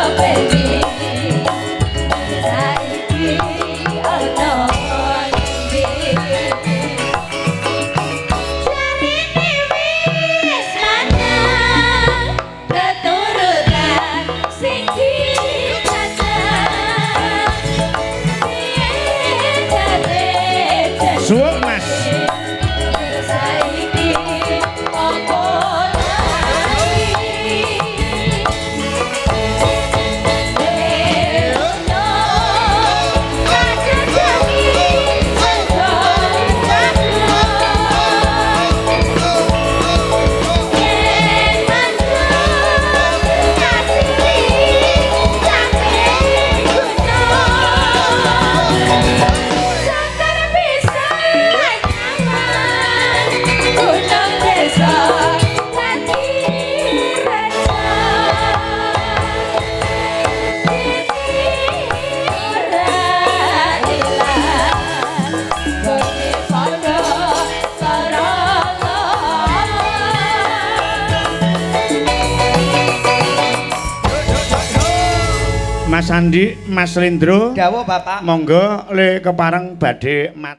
openi saiki ana ngendi. Jarine wis lanang keturunan sing dicacah. Suwuk, Mas. Saiki opo lali? Elono kajajani yen mantuk ngasih capek gunung. Cakar bisa nyaman, gunung desa dadi raja. Siti ora ilang, gone padha karo Mas Andi, Mas Lindro, Dawuh Bapak. monggo le kepareng badhe mat